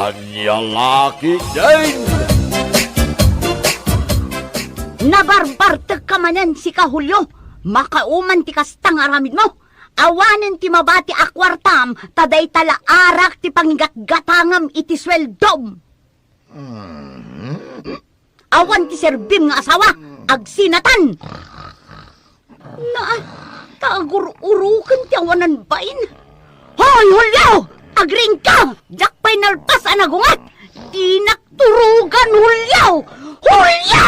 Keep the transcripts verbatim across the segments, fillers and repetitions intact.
Ania la ketdin? Nabarbartekka manen, sika, Julio. Makauman ti kasta nga aramidmo. Awanen ti mabati a kuartam, ta dayta la arak ti pangigatgatangam iti sueldom. Mm. Awan ti serbim nga asawa, agsinatan! Naa, ta agur-uruken ti awanan bain. Hoy, Julio! Agriingka! Diak pay nalpas a nagunget! Dinak turugan, Julio! Julio!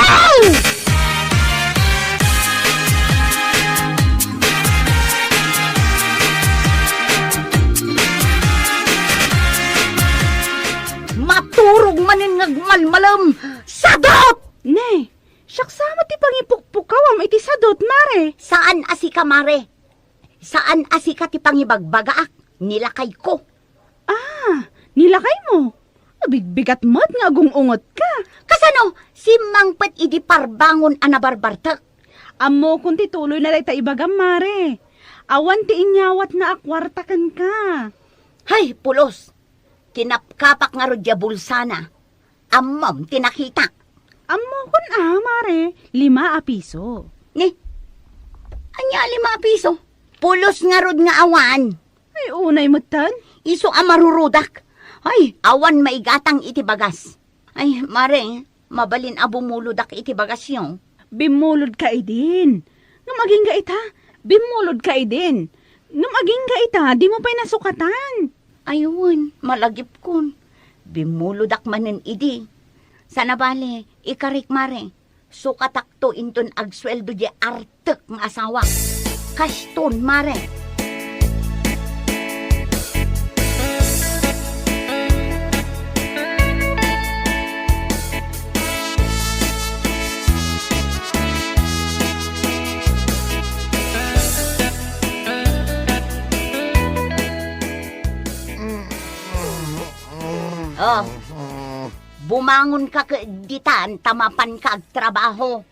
Maturog manen nga agmalmalem. Sadot! Ne, siak sa met ti pangipukpukawam iti sadot, mare. Saan a sika, mare. Saan a sika ti pangibagbagaak. Ni lakayko. Ah, ni lakaymo? Bigbigat met nga agung-ungetka. Kasano? Simmangpet idi parbangon a nabarbartek. Ammokon ti tuloy na dayta ibagam, mare. Awan ti inyawatna a kuarta kenka. Hay, pulos! Kinapkapak ngarud diay bulsana. Ammom ti nakita. Ammokon a, mare, lima a piso. Ni, ania a lima a piso? Pulos ngarud nga awan. Ay, unay metten. Isu a marurudak. Ay, awan maigatang iti bagas. Ay, mare, mabalin a bumulodak iti bagasyo. Bimmulodka idin. Ngem agingga ita, bimmulodka idin. Ngem agingga ita, dimo pay nasukatan. Ay wen, malagipkon. Bimmulodak manen idi. Sana bale, ikarik, mare. Sukatakto inton agsueldo diay artek nga asawa. Kaston, mare. Oh, bumangonka ket ditan ta mapanka agtrabaho.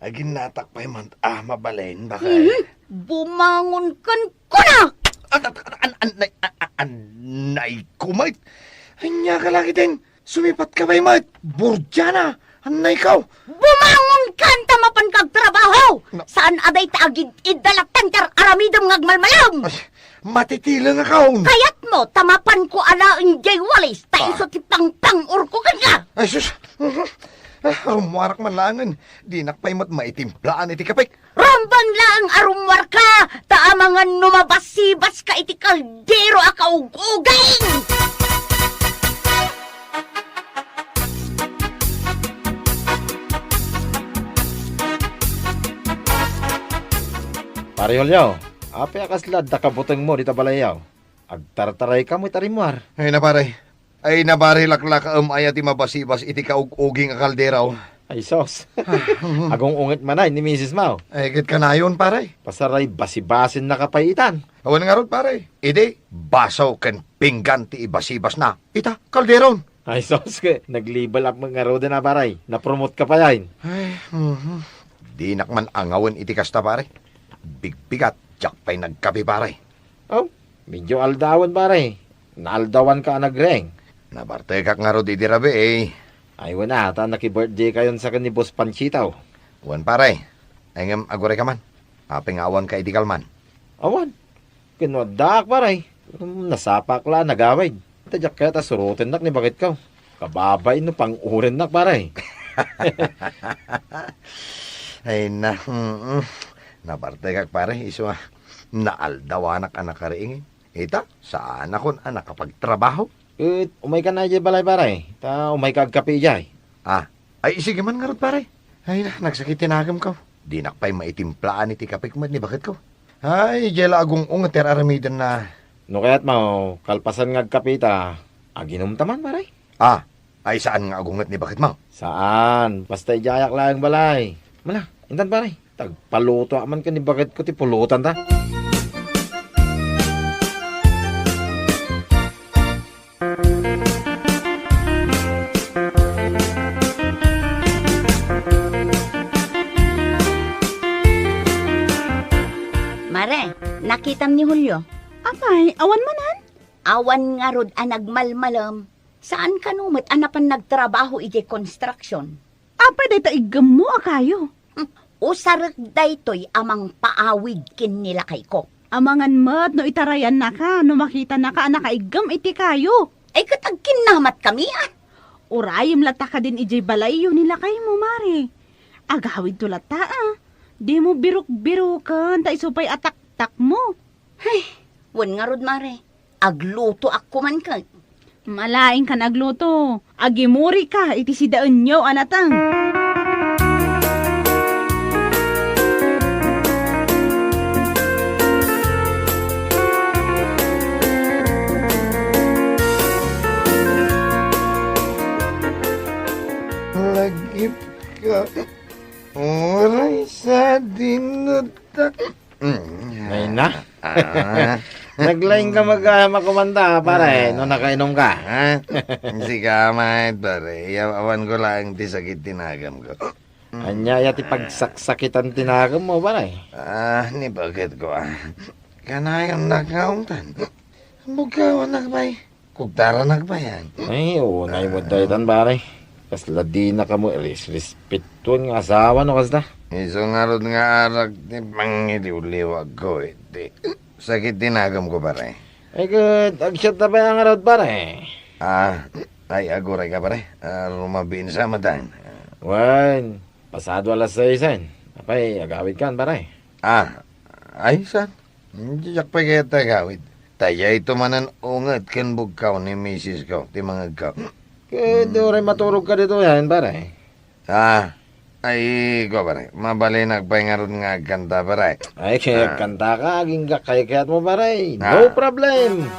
Aginnatak pay man a mabalin, bakay. Mhm. Bumangon kenkunak! An-, an-, an-, annay, a-, a-, annay ko met. Ania ka la ketdin? Sumipatka pay met. Burdiana! Annay ko! Bumangon kan ta mapanka agtrabaho! Na- Saan a dayta agid-idda latta ti ar-aramidem nga agmalmalem! Ay, matitileng akon! Kayatmo ta mapanko alaen diay walis ta Ah. isu ti pangpang-urko kenka! Ay, sus! Ah, rummuarak man laengen. Dinak pay met maitimplaan iti kapik. Rumbeng laeng a rummuarka, ta amangan no mabasibaska iti kaldero a kaug-uging! Pare Julio, apay a kasla adda kabutengmo dita balayyo? Agtartaraykamo iti rimmuar. Ay na, pare. Ay na, pare, laklakaem aya ti mabasibas iti kaug-uging a kaldero. Ay, sus. Agung-unget manen ni misismo. Ay, ket kanayon, pare. Pasaray basibasennaka pay itan. Awan ngarud, pare. Idi, baso ken pinggan ti ibasibasna. Ita, kalderon. Ay, sus, ket nag-level up met ngaruden a, pare. Napromote ka pay, ay. Ay, mhm. Dinak man angawen iti kasta, pare. Bigbigat, diak pay nagkape, pare. Oh, medyo aldawen, pare. Naaldawanka a nagriing. Nabartekak ngarud idi rabii, eh. Ay, wen a, ta naki-birthday kayon sa ken ni Boss Panchito. Wen, pare. Ay, ngem agurayka man. Apay nga awanka idi kalman? Awan. Ken no addaak, pare. Nasapak la a nagawid. Ta diak kayat a surotennak ni baketko. Kababain no pang-urennak, pare. Ay na, mm, nabartekak, pare, isu a naaldawanak a nakariing. Ita, saanakon a nakapagtrabaho. Ket umayka na idiay balay, pare. Ta umayka agkape idiay. Ah, ay, sige man ngarud, pare. Ay na, nagsakit ti nagemko. Dinak pay maitimplaan iti kapek met ni baketko. Ay, idiay la agung-unget ti ar-aramidenna. No kayatmo, kalpasan nga agkape ta, aginumta man, pare. Ah, ay saan nga agunget ni baketmo? Saan, basta idiayak laeng balay. Mala, intan, pare. Tagpalutoak man ken ni baketko ti pulotanta. Mare, nakitam ni Julio? Apay, awan manen? Awan ngarud a nagmalmalem. Saan kano met a napan nagtrabaho idiay construction? Apay dayta iggemmo a kayo? Hmm, usarek daytoy a mangpaawid ken ni lakayko. Amangan met no itarayannaka, no makitanaka a nakaiggem iti kayo. Ay, ket agkinnamat kami, ah. Urayem latta kadin idiay balayyo ni lakaymo, Mare. Agawidto latta, ah. Dimo biruk-biruken, ta isu pay a taktakmo. Ay, wen ngarud, Mare. Aglutoak koman ket. Malaingkan agluto. Agimurika iti sidaenyo a nateng. Lagip ka. Uray sa dinutak. Mm. Nay na. Ah. Naglaing ka mag-, ah, makumanda, pare, ah, no nakainom ka. Ah. Sika, met, pare. Awan ko laeng ti sakit ti nagamko. Ania aya ti pagsaksakitan ti nagammo, pare? Ah, ni bakit ko, ah. Kanayon nakaungtan. Bukawan nakbay. Kugtaranak pay, ah. Ay, unay met daytan, pare. Kasla dina kamo irisrespetuen nga asawa no kasda. Isu ngarud nga arak ti pangiliwliwagko iti sakit ti nagamko, pare. Ay, ket agsiatta pay a ngarud, pare. Ah, ay, aguray ka, pare. Ah, rumabiin sa matan. Wen, pasado alas saisen. Apay, agawidkan, pare? Ah, ay, saan? Diak pay kayat agawid. Ta dayto manen unget ken bugkaw ni misisko ti mangegko. Ket uray maturogka ditoyen, pare. Ah, ay, kua, pare. Mabalinak pay ngarud nga agkanta, pare. Ay, ket agkantaka, agingga kaykayatmo, pare. No problem.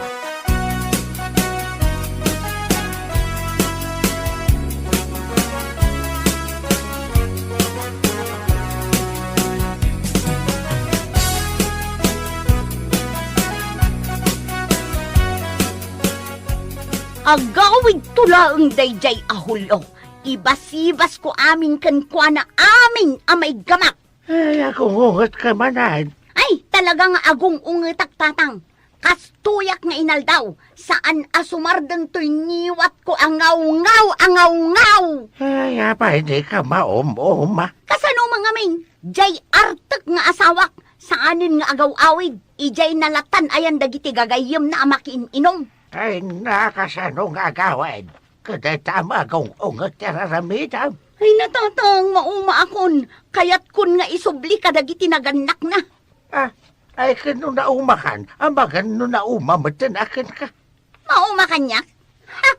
Agawidto laeng daydiay a Julio. Ibasibasko amin kenkuana amin a maiggamak. Ay, agung-ungetka manen. Ay, talaga nga agung-ungetak, Tatang. Kastoyak nga inaldaw, saan a sumardeng toy ngiwatko a ngawngaw a ngawngaw. Ay, apay dika maum-uma? Kasano man ngamin? Diay artek nga asawak, saanen nga agaw-awid, idiay nalatan ayan dagiti gagayyemna a makiin-inom. Ay, na, kasano nga agawid? Ket dayta a magung-unget ti ar-aramidem. Ay, na, Tatang, maumaakon. Kayatkon nga isubli kadagiti nagannakna. Ah, ay, ket no naumakan, amangan no nauma metten a kenka. Mauma kaniak? Ha!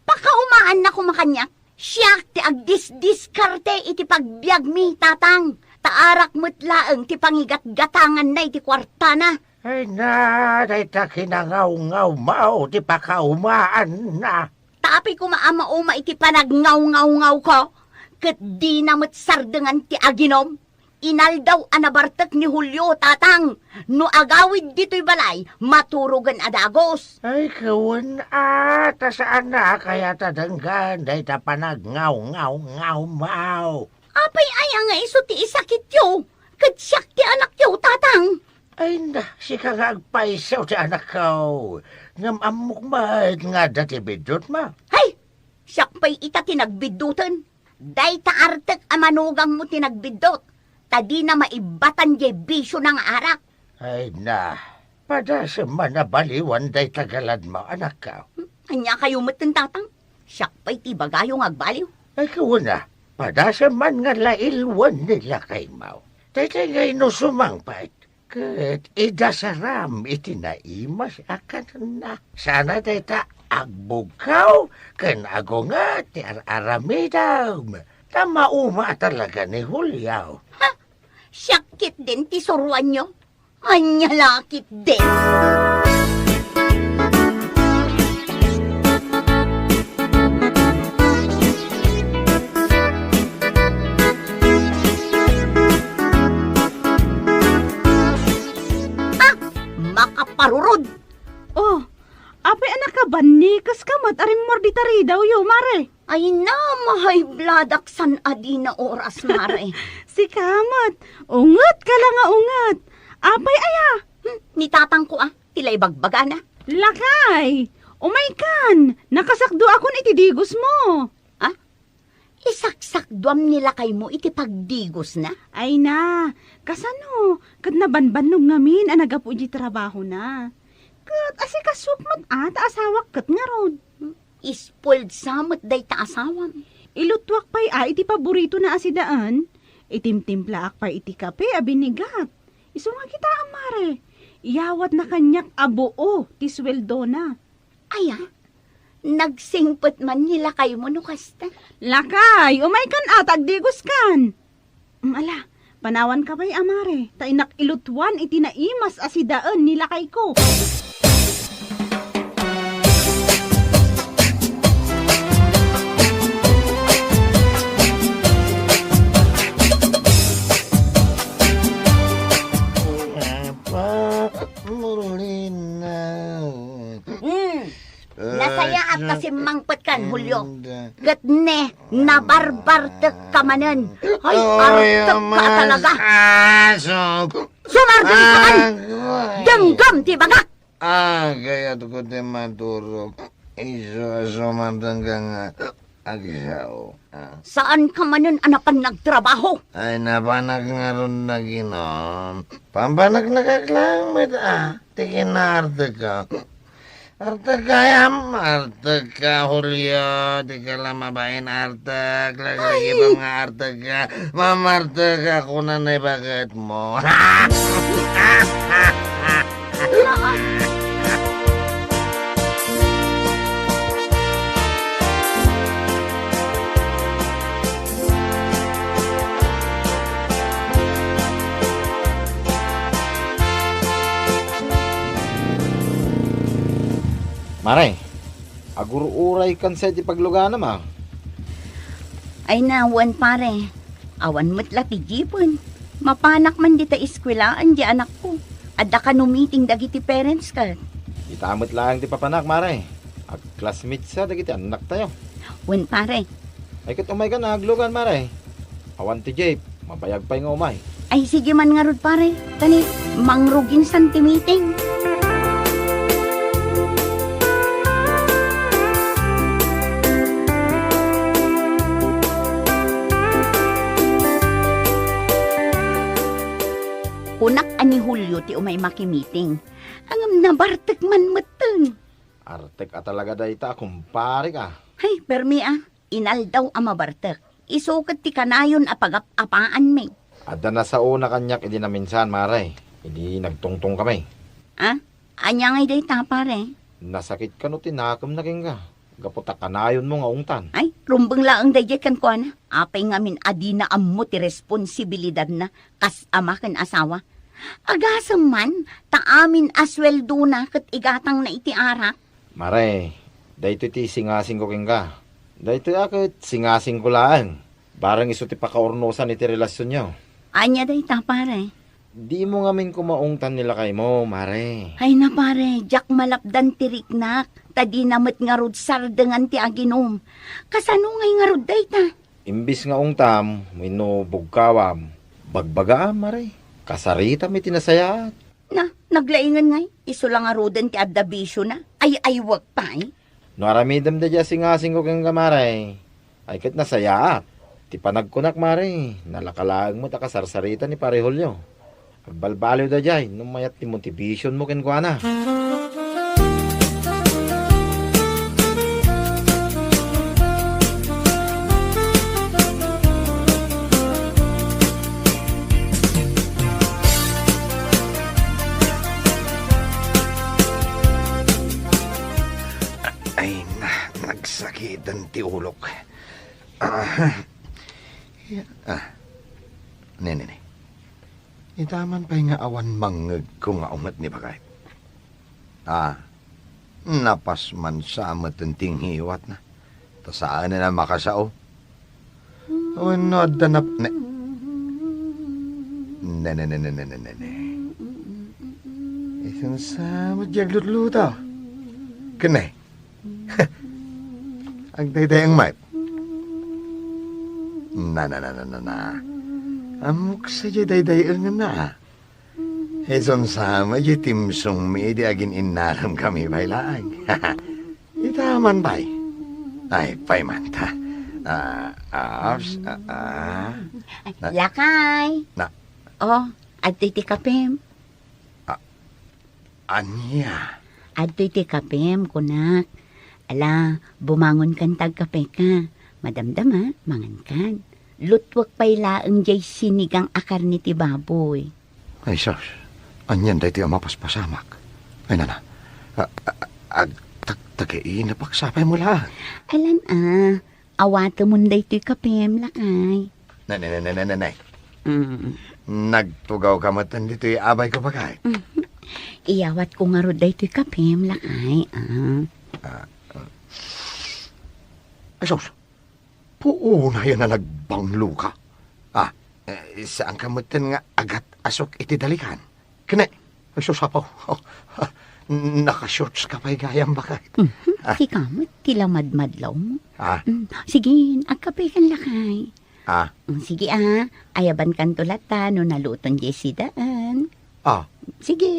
Pakaumaanna koma kaniak? Siak ti agdisdiskarte iti pagbiagmi, Tatang. Ta arak met laeng ti pangigatgatanganna iti kuartana. Ay na, dayta kinangawngaw maw ti pakaumaanna. Ta apay koma a mauma iti panagngawngawngawko, ket dina met sardengan ti aginom. Inaldaw a nabartek ni Julio, Tatang. No agawid ditoy balay, maturogen a dagus. Ay, kawen a, ta saan a kayat a denggen dayta panagngawngawngawmaw. Apay aya nga isu ti isakityo? Ket siak ti anakyo, Tatang. Ay na, sika nga agpayso ti anakko. Ngem ammok met nga adda ti biddutmo. Hay! Siak pay ita ti nagbidduten. Dayta artek a manugangmo ti nagbiddut, ta dina maibbatan diay bisiona nga arak. Ay na, padasem man a baliwan dayta galadmo, anakko. Hmm, ania kayo metten, Tatang? Siak pay ti ibagayo nga agbaliw. Ay, kawen a, padasem man nga lailwen ni lakaymo. Dayta nga inusumang pay. Ket idasaram iti naimas a kanna. Sana dayta agbugkaw ken agunget ti ar-aramidem. Ta mauma a talaga ni Julio. Ha? Siak ketdin ti suroanyo? Ania la ketdin? Ah! Makaparurod! Oh, apay a nakabannikes ka met a rimmor dita ridawyo, Mare? Ay na, ma-high blood ak san a dina oras, Mare. Sika met, unget ka la nga unget. Apay aya? Hmm, ni tatangko, ah. ti la ibagbagana. Lakay! Umaykan! Nakasakduakon iti digosmo. Ah? Isaksakduam ni lakaymo iti pagdigosna? Ay na, kasano? Ket nabanbannog ngamin a naggapu iti trabahona. Ket asikasuak met a ta asawak ket ngarud. Ispuelsa met dayta asawam. Ilutuak pay a iti paboritona a sidaen. Itimtimplaak pay iti kape a binigat. Isu nga kitaem, mare. Iyawatna kaniak a buo ti sueldona. Aya, nagsingpet man ni lakaymo no kasta. Lakay, umaykan a ta agdigoskan. Mm, ala, panawanka pay a mare, ta innak ilutuan iti naimas a sidaen ni lakayko. Papa, Morlina. Hmm. Nasayaat ta simmangpetkan, Julio. Ket ne, nabarbartekka manen. Ay, artekka a talaga. Sumardengka, ay! Denggem ti bagak! Ah, kayatko ti maturog. Isu a sumardengka nga agsao. Ah. Saanka manen a napan nagtrabaho? Ay, napanak ngarud naginom. Pampanaknakak laeng met, ah. Ti kinaartekka. Artek gayam, artek ka, Julio, di ka lang mabain artek, laglagitam nga artek ka, mamartek ka, kunan na ibagat mo. Mare, agur-uraykan sa iti pagluganam, a? Ay na, wen, pare. Awan met la ti jeepen. Mapanak man dita eskuelaan di anakko. Adda kano meeting dagiti parents ket. Ita met laeng ti papanak, mare. Ag-classmates sa dagiti annaktayo. Wen, pare. Ay, ket umaykan a aglugan, mare. Awan ti jeep, mabayag pay nga umay. Ay, sige man ngarud, pare. Tani, mangrugin san ti meeting. Kunak a ni Julio ti umay makimeeting. Ngem nabartek man metten. Artek a talaga dayta a kumparek, a. Hay, permi, a. Inaldaw a mabartek. Isu ket ti kanayon a pagap-apaanmi. Adda nasaona kaniak idi naminsan, mare. Idi nagtungtongkami. A? Ania ngay dayta, pare? Nasakit kano ti nakemna kenka, gapu ta kanayonmo nga ungtan. Ay, rumbeng laeng daydiay kenkuana. Apay ngamin a dina ammo ti responsibilidadna kas ama ken asawa? Agasem man, ta amin a sueldona ket igatangna iti arak. Mare, daytoy ti singasingko kenka. Daytoy a ket singasingko laeng. Bareng isu ti pakaurnosan iti relasionyo. Ania dayta, pare? Dimo ngamin koma ungtan ni lakaymo, mare. Ay na, pare, diak malapdan ti riknak, ta dina met ngarud sardengan ti aginom. Kasano ngay ngarud dayta? Imbis nga ungtam wenno bugkawam, bagbagaam, mare. Kasaritam iti nasayaat. Na, naglaingen ngay, isu la ngaruden ti adda bisiona. Ay-aywek pay. No aramidem daydiay a singasingko kenka, mare, ay ket nasayaat. Ti panagkunak, mare, nalaka laeng met a kasarsarita ni Pare Julio. Agbalbaliw daydiay no mayat ti motivationmo kenkuana. Ay na, nagsakiten ti ulok. Ah, ya-, ah. Ne, ne, ne. Ita man pay nga awan mangngegko nga unget ni Bagay. Ah, napas man sa met ti ngiwatna. Ta saanen a makasao. Wenno adda nap-, ne-, ne, ne, ne. Isu sa met diay aglutluto. Ken ne. Agdaydayaw met. Na, na, na, na, na, na. Ammok sadiay daydayenna. Isun sa met ti timsongmi idi agin-innalem kami pay laeng. Ita man pay. Ay, pay man ta. Ah, aps, ah, ah. Ay, Na- lakay. Na- Oh, adtoy ti kapem. Ah, ania? Adtoy ti kapem, kunak. Ala, bumangon kan ta agkape ka. Madamdama, mangan kan. Lutuek pay laeng jay sinigang a karne ti baboy. Ay, sus. Anian daytoy a mapaspasamak? Ay, nana. A-, a-, agtagtagainep ak sapay mo laeng. Alan, ah. Awatemon daytoy kapem, lakay. Nay, nay, nay, nay, nay, nay. Mm. Nagtugaw ka met ditoy abay ko, bakay. Mhm. Iyawat ko ngarud daytoy kapem, lakay, ah. Ah, ah. Ay, sus. Puonayen a nagbanglo ka. Ah, eh, saan ka met nga agat-asok iti dalikan? Ken, ay, sus, Apo. Naka-shorts ka pay gayam, bakay. Mhm. Ah. Sika met ti lamadmadlaw mo. Ah. Mm. Sige, agkape kan lakay. Ah. Mm, sige, ah. Ayaban kanto latta no naluton jay sidaan. Ah. Sige.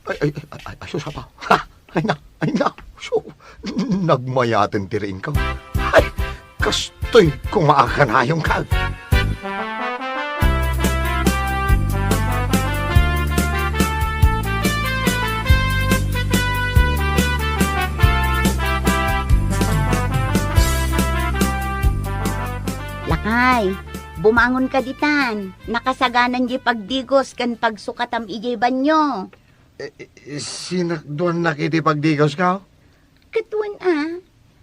Ay, ay, ay, ay, ay, sus, Apo. Ha! Ay na, ay na. So, nagmayaten ti riingko. Ay, kastoy ko nga akanayong kag. Lakay, bumangon ka ditan. Nakasaganan di pagdigos ken pagsukatam idiay banyo. Eh, eh, sinakduannak iti pagdigosko? Ket wen a,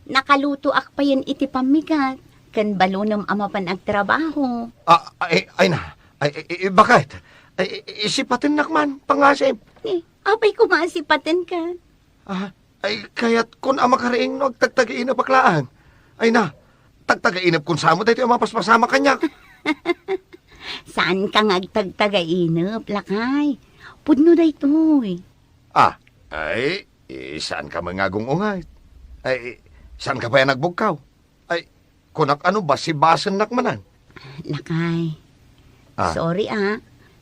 nakalutoak payen iti pammigat, ken balonem a mapan agtrabaho. Ah, ay, ay na. Ay, ay, ay, bakit? Ay, ay, ay, sipatennak man, pangasip. Eh, apay koma a sipatenka? Ah, ay, kayatkon a makariing no agtagtagainep ak laeng. Ay na, tagtagainep kon samo daytoy a mapaspasamak kaniak. Saanka nga agtagtagainep, lakay. Pudno daytoy. Ah, ay, eh, saanka met nga agung-ungay? Ay, saanka pay a nagbugkaw? Ay, kunak ano, basibasennak manen. Lakay. Ah. Sorry, ah.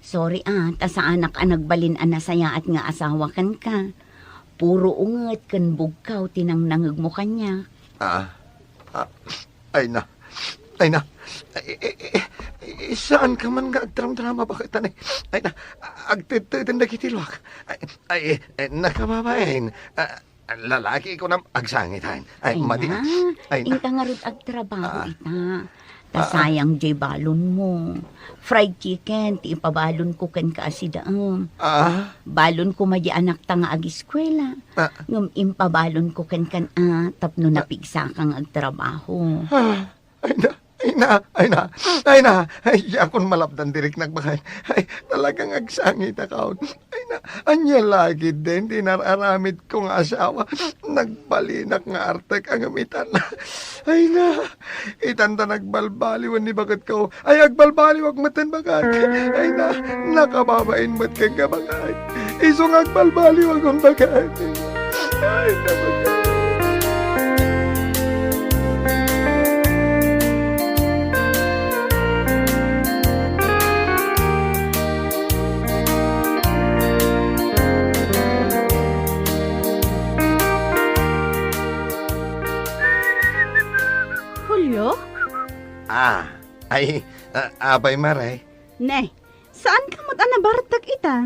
Sorry, ah, ta saanak a nagbalin a nasayaat nga asawa kenka. Puro unget ken bugkaw ti nangnangegmo kaniak. Ah, ah, ay na. Ay na. Ay, eh, eh, eh, saanka man nga agdramdrama, bakit, anay? Ay na, agtedteden dagiti luak. Ay, ay, eh, nakababain. Ah, lalaki ko nam agsangitan. Ay, Ay madi. Na, Ay na. Inka ngarud agtrabaho Ah. ita. Ta Ah. sayang jay balon mo. Fried chicken ti ipabalon ko kenka a sidaem. Ah. Balon ko madi anakta nga agiskuela. Ah. Ngem impabalon ko kenkan a tapno Ah. napigsaka nga agtrabaho. Ah. Ay na, ay na, ay na, ay na. Ay, diakon malapdan ti riknak, bakay. Ay, talagang agsangitakon. Ay na, ania la ketdin ti nar-aramid ko nga asawa. Nagbalinak nga artek, ngem itan. Ay na, itan ta nagbalbaliwen ni baketko. Ay, agbalbaliwak metten, bakay. Ay na, nakababain met kenka, bakay. Isu nga agbalbaliwakon, bakay. Ay, nabagay. Julio? Ah, ay, ah, apay, Mare? Ne, saanka met a nabartek ita?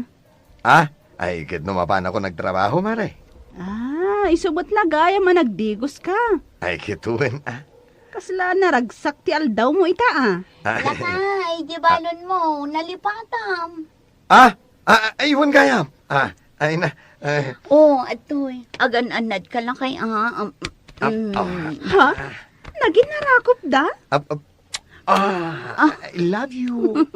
Ah, ay, ket no mapanakon agtrabaho, Mare. Ah, isu met la gayam a nagdigoska. Ay, ket wen, ah. Kasla naragsak ti aldawmo ita, ah. Ah. Lakay, di balonmo, nalipatam. Ah, ah, ay, wen gayam. Ah, ay na, ay. Oh, adtoy. Agan-annadka, lakay, ah. Um, Ah, mm. ah. Ha? Naginarakopda? Ah, ah, Ah. I love you.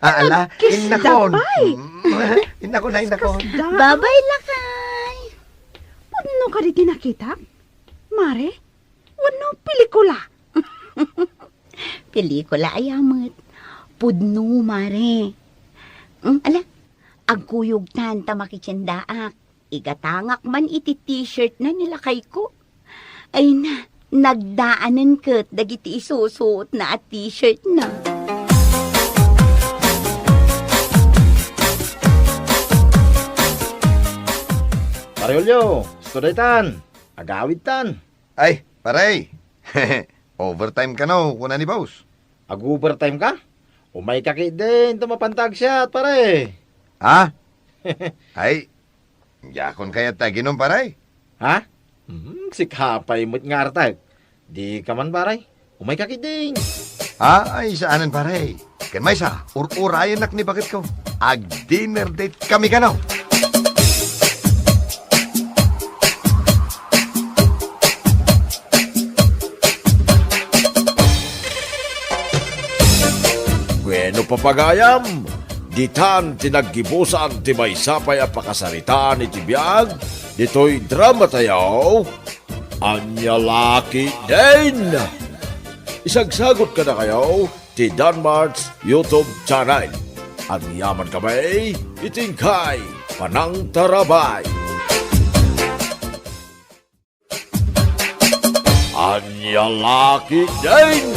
Ah, ala, Kiss innakon. the pie. Mm. Innakon na, innakon. Kiss the Babay, lakay. Pudno kadi ti nakitak? Mare? Wenno pelikula? Pelikula aya met. Pudno, Mare. Mm, ala, agkuyogtan ta makitiendaak. Igatangak man iti t-shirt na ni lakayko. Ay na, nagdaanen ket dagiti isusuotna a t-shirt na. Julio, isu daytan. Agawidtan. Ay, pare. Overtime kano, kuna ni boss. Ag-overtime ka? Umayka ketdin, ta mapanta agsiat, pare. Ha? Ay, diakon kayat ta aginom, pare. Ha? Hmm, sika pay met nga artek. Dika man, pare. Umayka ketdin. Ah, ay, saanen, pare. Ken maysa, ur-urayennak ni baketko. Ag-dinner date kami kano. Bueno, papagayam, ditan ti naggibusan ti maysa pay a pakasaritaan iti biag ditoy drama tayo. Ania la ketdin? Isagsagot kadakayo ti Danmart's YouTube channel. Agyaman kami iti inkay panangtarabay. Ania la ketdin?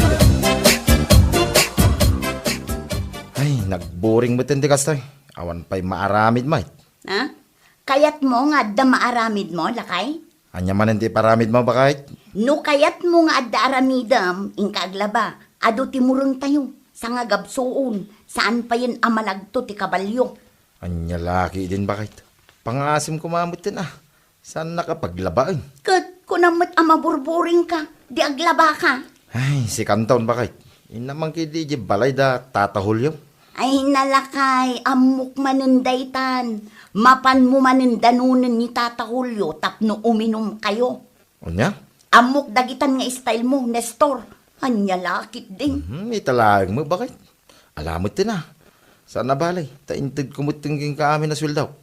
Ay, nagboring metten ti kastoy. Awan pay maaramid met. Ha? Kayatmo nga adda maaramidmo, lakay? Ania manen ti iparamidmo, baket? No kayatmo nga adda aramidem, inka aglaba. Adu ti murengtayo. Sangagabsuon, saan payen a malagto ti kabalio. Ania la ketdin, baket? Pangaasim koma metten, ah. Saannak a paglabaen. Ket kunam met a maburburingka, di aglabaka. Ay, sikanton, baket. Inna man ketdi idiay balay da Tata Julio. Ay, nalakay, ammok manen daytan. Mapanmo manen danonen ni Tata Julio tapno uminumkayo. Ania? Ammok dagitan nga stylemo, Nestor. Ania la ketdin? Mhm, ita laeng met, baket. Ala metten, ah. Saan a bale, ta intedko metten kenka amin a sueldok.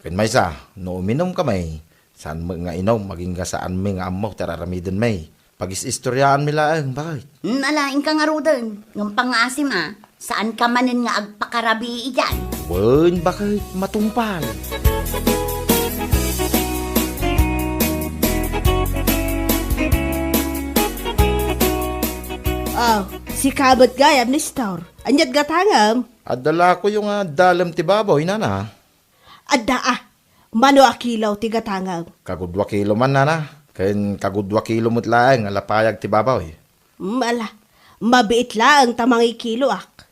Ken maysa, no uminumkami, saan met nga inum, agingga saanmi nga ammo ti ar-aramidenmi. Pagis-istoriaanmi laeng, baket. Hmm, ala, inka ngaruden. Ngem pangaasim, ah. Saanka manen nga agpakarabii idiay. Wen, baket, matungpal. Oh, sika met gayam, Nestor. Ania't gatangem? Adda lakoyo nga dalem ti baboy, nana. Adda a, mano a kilo ti gatangem? Kagudua kilo man, nana. Ken kagudua kilo met laeng a lapayag ti baboy. Mm, ala, mabiit laeng ta mangikiloak.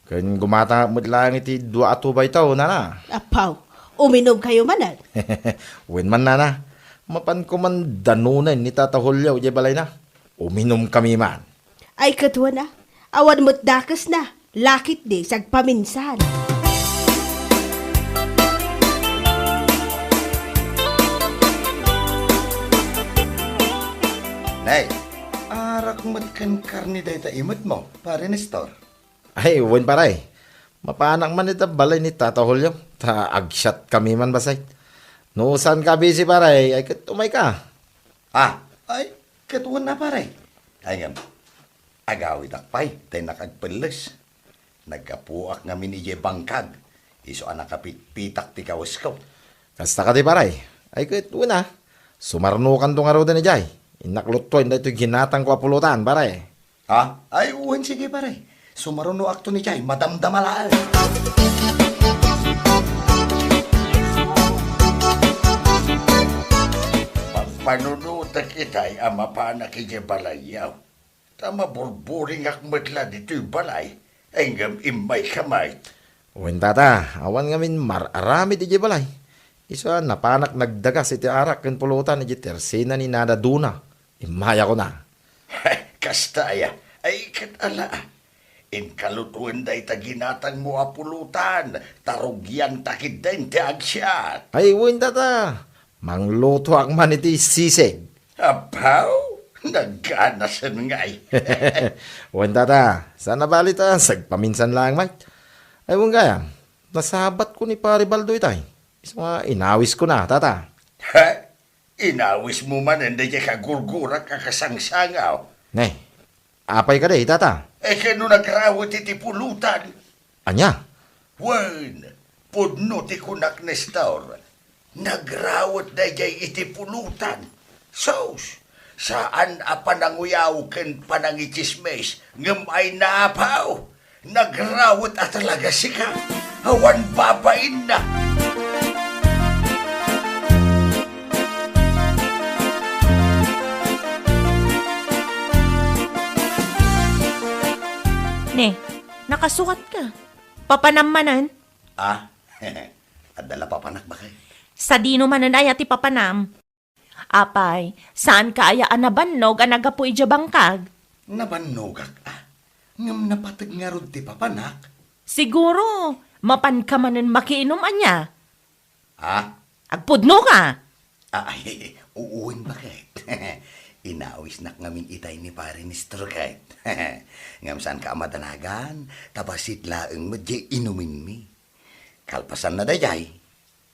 Ken gumatangak met laeng iti dua a tubayto, nana. Apaw, uminumkayo manen? Wen man, nana. Mapanko man danonen ni Tata Julio idiay balayna. Uminumkami man. Ay, ket wen a. Awan met dakesna. La ketdi, sagpaminsan. Nay, arak met ken karne dayta imetmo, Pare Nestor. Ay, wen, pare. Mapanak man ita balay ni Tata Julio. Ta agsiatkami man, bassit. No saanka a busy, pare, ay ket umayka. Ah, ay, ket wen a, pare. Ay ngem, agawidak pay, ta innak agpelles. Naggapuak ngamin idiay bangkag, isu a nakapitpitak ti kawesko. Kasta kadi, pare? Ay ket wen a, sumarnokanto ngaruden idiay. Innak lutuen daytoy ginatangko a pulutan, pare. Ha? Ay, wen, sige, pare. Sumarnoakton idiay, madamdama laeng. Pampanunotek itay a mapanak idiay balayyo. Ta maburburingak met la ditoy balay, ngem immayka met. Wen, tata, awan ngamin mar-aramid idiay balay. Isu a napanak nagdagas iti arak ken pulutan idiay tersena ni Nana Duna. Immayakon a. Kasta aya? Ay, ket ala. Inka lutuen dayta ginatangmo a pulutan, ta rugianta ketdin ti agsiat. Ay, wen, tata. Manglutoak man iti sisig. Apaw, nagganasen ngay. Wen, tata, saan a bale ta sagpaminsan laeng met. Ay, wen gayam, nasabatko ni Pare Baldo itay. Isu nga inawiskona, tata. Ha? Inawismo manen daydiay kagurgurak a kasangsangaw? Ne, apay kadi, tata? E, ken no nagrawet iti pulutan? Ania? Wen, pudno ti kunak, Nestor. Nagrawet daydiay iti pulutan. Sus, saan a pananguyaw ken panangitsismis, ngem ay naapaw, nagrawet a talaga sika. Awan babainna. Eh, nakasukatka. Papanam manen? Ah, adda la papanak, baket. Sadino manen aya ti papanam? Apay, saanka aya a nabannog a naggapu idiay bangkag? Nabannogak, ah. Ngem napateg ngarud ti papanak. Siguro, mapanka manen makiinum ania? Ah? Agpudnoka? Ah, ay, uwen, baket. Inawisnak ngamin itay ni Pare Nestor ket. Ngem saanka a madanagan, ta bassit laeng met diay inumenmi. Kalpasanna daydiay,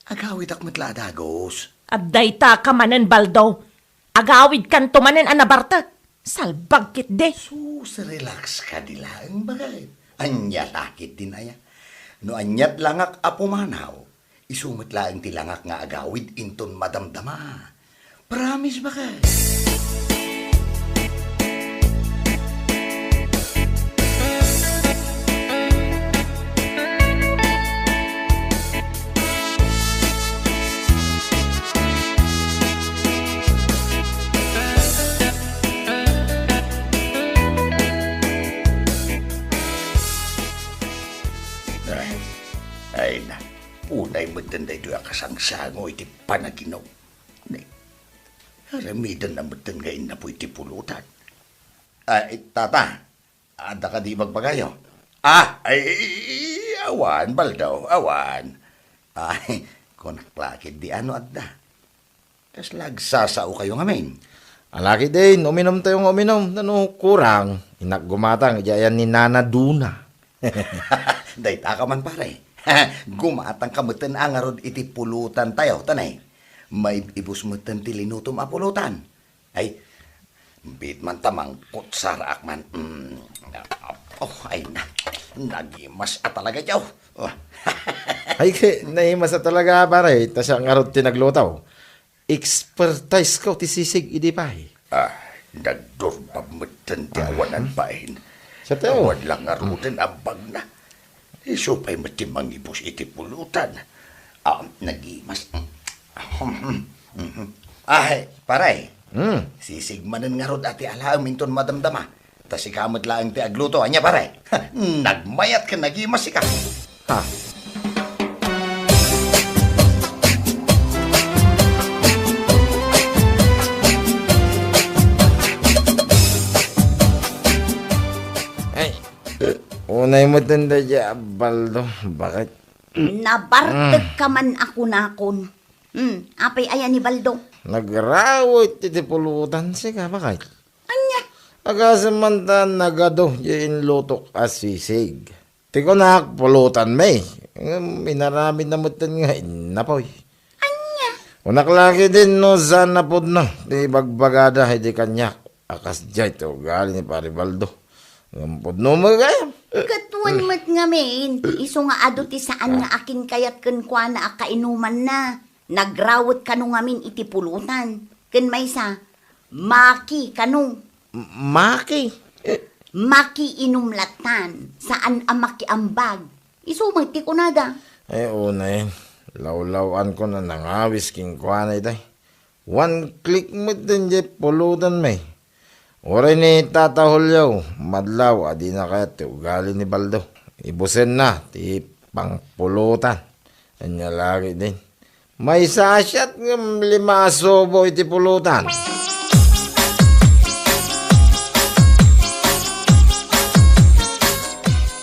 agawidak met la a dagus. Adda dayta ka manen, Baldo. Agawidkanto manen a nabartek. Salbag ketdi. Sus, relax kadi laeng, baket. Ania la ketdin aya? No aniat langak a pumanaw, isu met laeng ti langak nga agawid inton madamdama. Promise, baket. Ay, ay na, unay metten daytoy a kasangsango iti panaginum. Ni, aramidenna metten nga innapoy ti pulutan. Ay, tata, adda kadi ibagbagayo? Ah, ay, awan, Baldo, awan. Ay, kunak la ketdi no adda. Kasla agsasaokayo ngamin? Ala ketdin, uminumtayo nga uminum. Nano kurang, innak gumatang idiay ayan ni Nana Duna. Dayta ka man, pare. Gumatangka metten a ngarud iti pulutantayo, ta nay, maib-ibus metten ti linutom a pulutan. Ay, bitman ta mangkutsaraak man. Mm. Oh, ay na. Nagimas a talaga, Joe. Oh. Ay, ke, naimas a talaga, pare. Ta siak ngarud ti nagluto. Expertise ko ti sisig idi pay. Ah, nagdurbab metten ti awanan bain. Siak, Teo. Awan la ngaruden a bagna. Isu pay met ti mangibus iti pulutan. Ah, nagimas. Ah, pare. Hmm. Sisig manen ngarud a ti alaem inton madamdama. Ta sika met laeng ti agluto. Ania, pare? Nagmayat ken nagimas sika. Ha? Ay, unay metten daydiay a Baldo. Baket? Nabartek ka man a kunakon. Hmm, apay aya ni Baldo? Nagrawet iti pulutan sika, baket? Ania? Agasem man ta nagadu diay inlutok a sisig. Ti kunak, pulutanmi. Ngem inaramidna metten nga innapoy. Ania? Kunak la ketdin no saan a pudno ti ibagbagada idi kaniak a kasdiay ti ugali ni Pare Baldo. Ngem pudno met gayam. Ket wen met ngamin, isu nga adu ti saan nga akinkayat kenkuana a kainumanna. Nagrawet kano ngamin iti pulutan. Ken maysa, maki kano. M-, maki? Eh. Makiinum lattan, saan a makiambag. Isu met ti kunada. Ay, unay, lawlaw-ankon a nangawis kenkuana itay. One click met diay pulutanmi. Uray ni Tata Julio, madlaw a dina kayat ti ugali ni Baldo. Ibusenna ti pangpulutan. Ania la ketdin. Maysa a siat ngem lima a subo iti pulutan.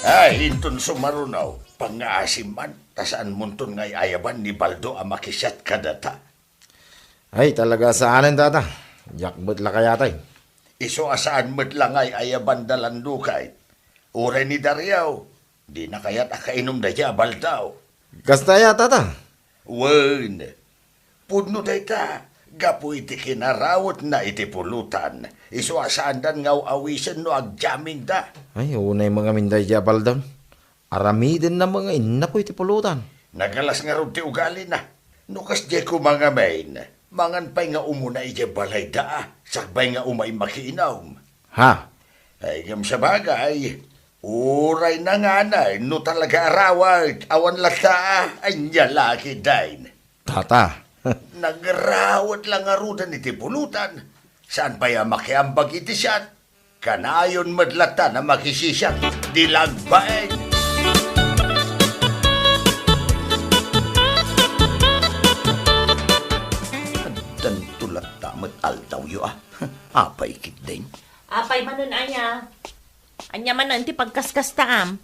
Ay, inton sumaruno, pangngaasim man, ta saanmonton nga ay-ayaban ni Baldo a makisiat kadata. Ay, talaga saanen, tata. Diak met la kayatay. Isu a saan met la nga ay-ayaban da Landukay. Uray ni Dario, dina kayat a kainom daydiay a Baldo. Kasta aya, tata? Wen, pudno dayta, gapu iti kinarawetna iti pulutan. Isu a saandan nga aw-awisen no agjammingda. Ay, unay met ngamin daydiay a Baldo. Aramidenna met nga innapoy ti pulutan. Nagalas ngarud ti ugalina. No kasdiay koma ngamin, mangan pay nga umuna idiay balayda, a, sakbay nga umay makiinum. Ha? Ay, ngem sabagay, uray nanganay, no talaga a rawet, awan latta, a, ania la ketdin. Tata. Nagrawet la ngaruden iti pulutan. Saan pay a makiambag iti siat? Kanayon met latta a makisisiak, di lagbaen. Addanto latta met altawyo, a. Apay ketdin? Apay manen aya? Ania manen ti pagkaskastaam?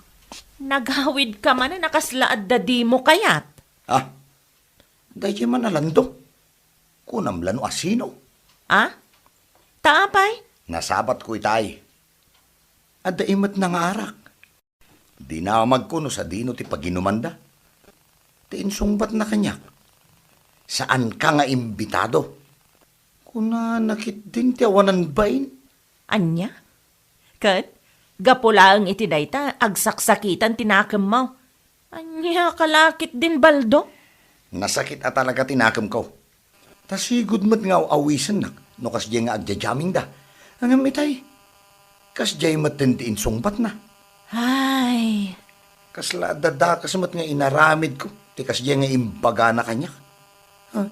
Nagawidka manen a kasla adda dimo kayat. Ah, daydiay man a Lando. Kunam la no asino? Ah? Ta apay? Nasabatko itay. Adda imetna nga arak. Dinamagko no sadino ti paginumanda. Ti insungbatna kaniak, saanka nga imbitado. Kunana ketdin ti awanan bain. Ania? Ket, gapu laeng iti dayta, agsaksakitan ti nakemmo. Ania ka la ketdin, Baldo? Nasakit a talaga ti nakemko. Ta sigud met nga aw-awisennak no kasdiay nga agjajammingda. Ngem itay, kasdiay metten ti insungbatna. Ay. Kasla adda dakes met nga inaramidko ti kasdiay nga imbagana kaniak. Ha?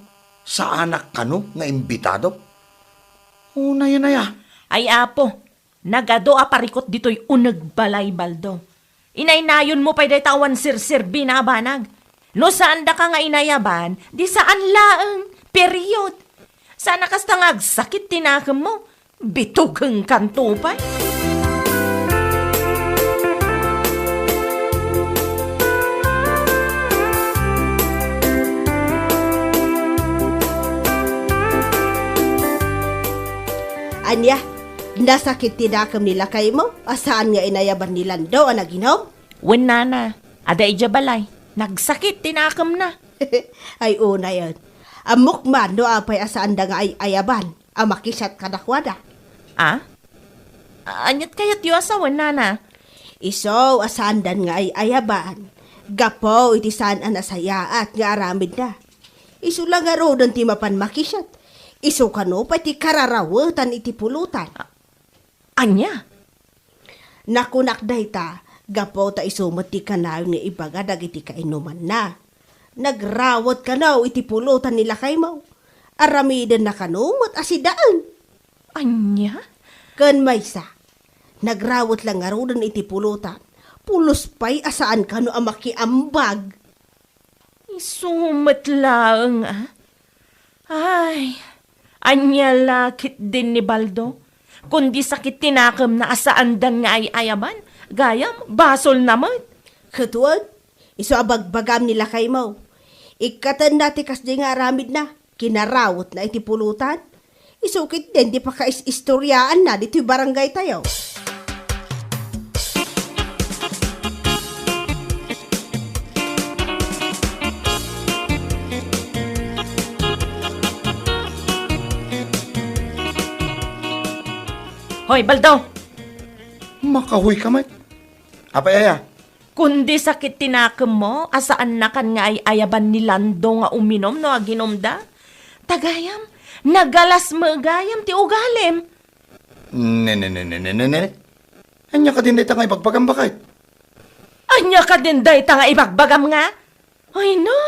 Saanak kano nga imbitado? Unayen aya. Ay, Apo, nagadu a parikut ditoy uneg balay, Baldo. Inaynayonmo pay dayta awan serserbina a banag. No saandaka nga inayaban, di saan laeng. Period. Saan a kasta nga agsakit ti nakemmo. Bitugengkanto pay. Ania, nasakit ti nakem ni lakaymo a saan nga inayaban ni Lando a naginom? Wen, nana, adda idiay balay. Nagsakit ti nakemna. Ay, unayen. Ammok man no apay a saanda nga ay-ayaban a makisiat kadakuada. Ah? Aniat kayatyo a sawen, nana? Isu a saandan nga ay-ayaban gapu iti saan a nasayaat nga aramidna. Isu la ngaruden ti mapan makisiat. Isu kano pay ti kararawetan iti pulotan. Ania? Nakunak dayta, gapu ta isu met ti kanayon nga ibaga dagiti kainumanna. Nagrawet kano iti pulotan ni lakaymo. Aramidenna kano met a sidaen. Ania? Ken maysa, nagrawet la ngaruden iti pulotan. Pulos pay a saan kano a makiambag. Isu met laeng, a? Ay, ania la ketdin ni Baldo? Kundi sakit ti nakemna a saandan nga ay-ayaban, gayam, basolna met. Ket wen, isu a bagbagam ni lakaymo. Ikkatenna ti kasdi nga aramidna, kinarawetna iti pulotan. Isu ketdin ti pakais-istoriaanna ditoy barangaytayo. Hoy, Baldo! Makahoy ka met. Apay aya? Kundi sakit ti nakemmo a saannakan nga ay-ayaban ni Lando nga uminom no aginumda. Ta gayam, nagalas met gayam ti ugalim. Ne, ne, ne, ne, ne, ne, ne. Ania kadin dayta nga ibagbagam, baket? Ania kadin dayta nga ibagbagam nga? Ay na,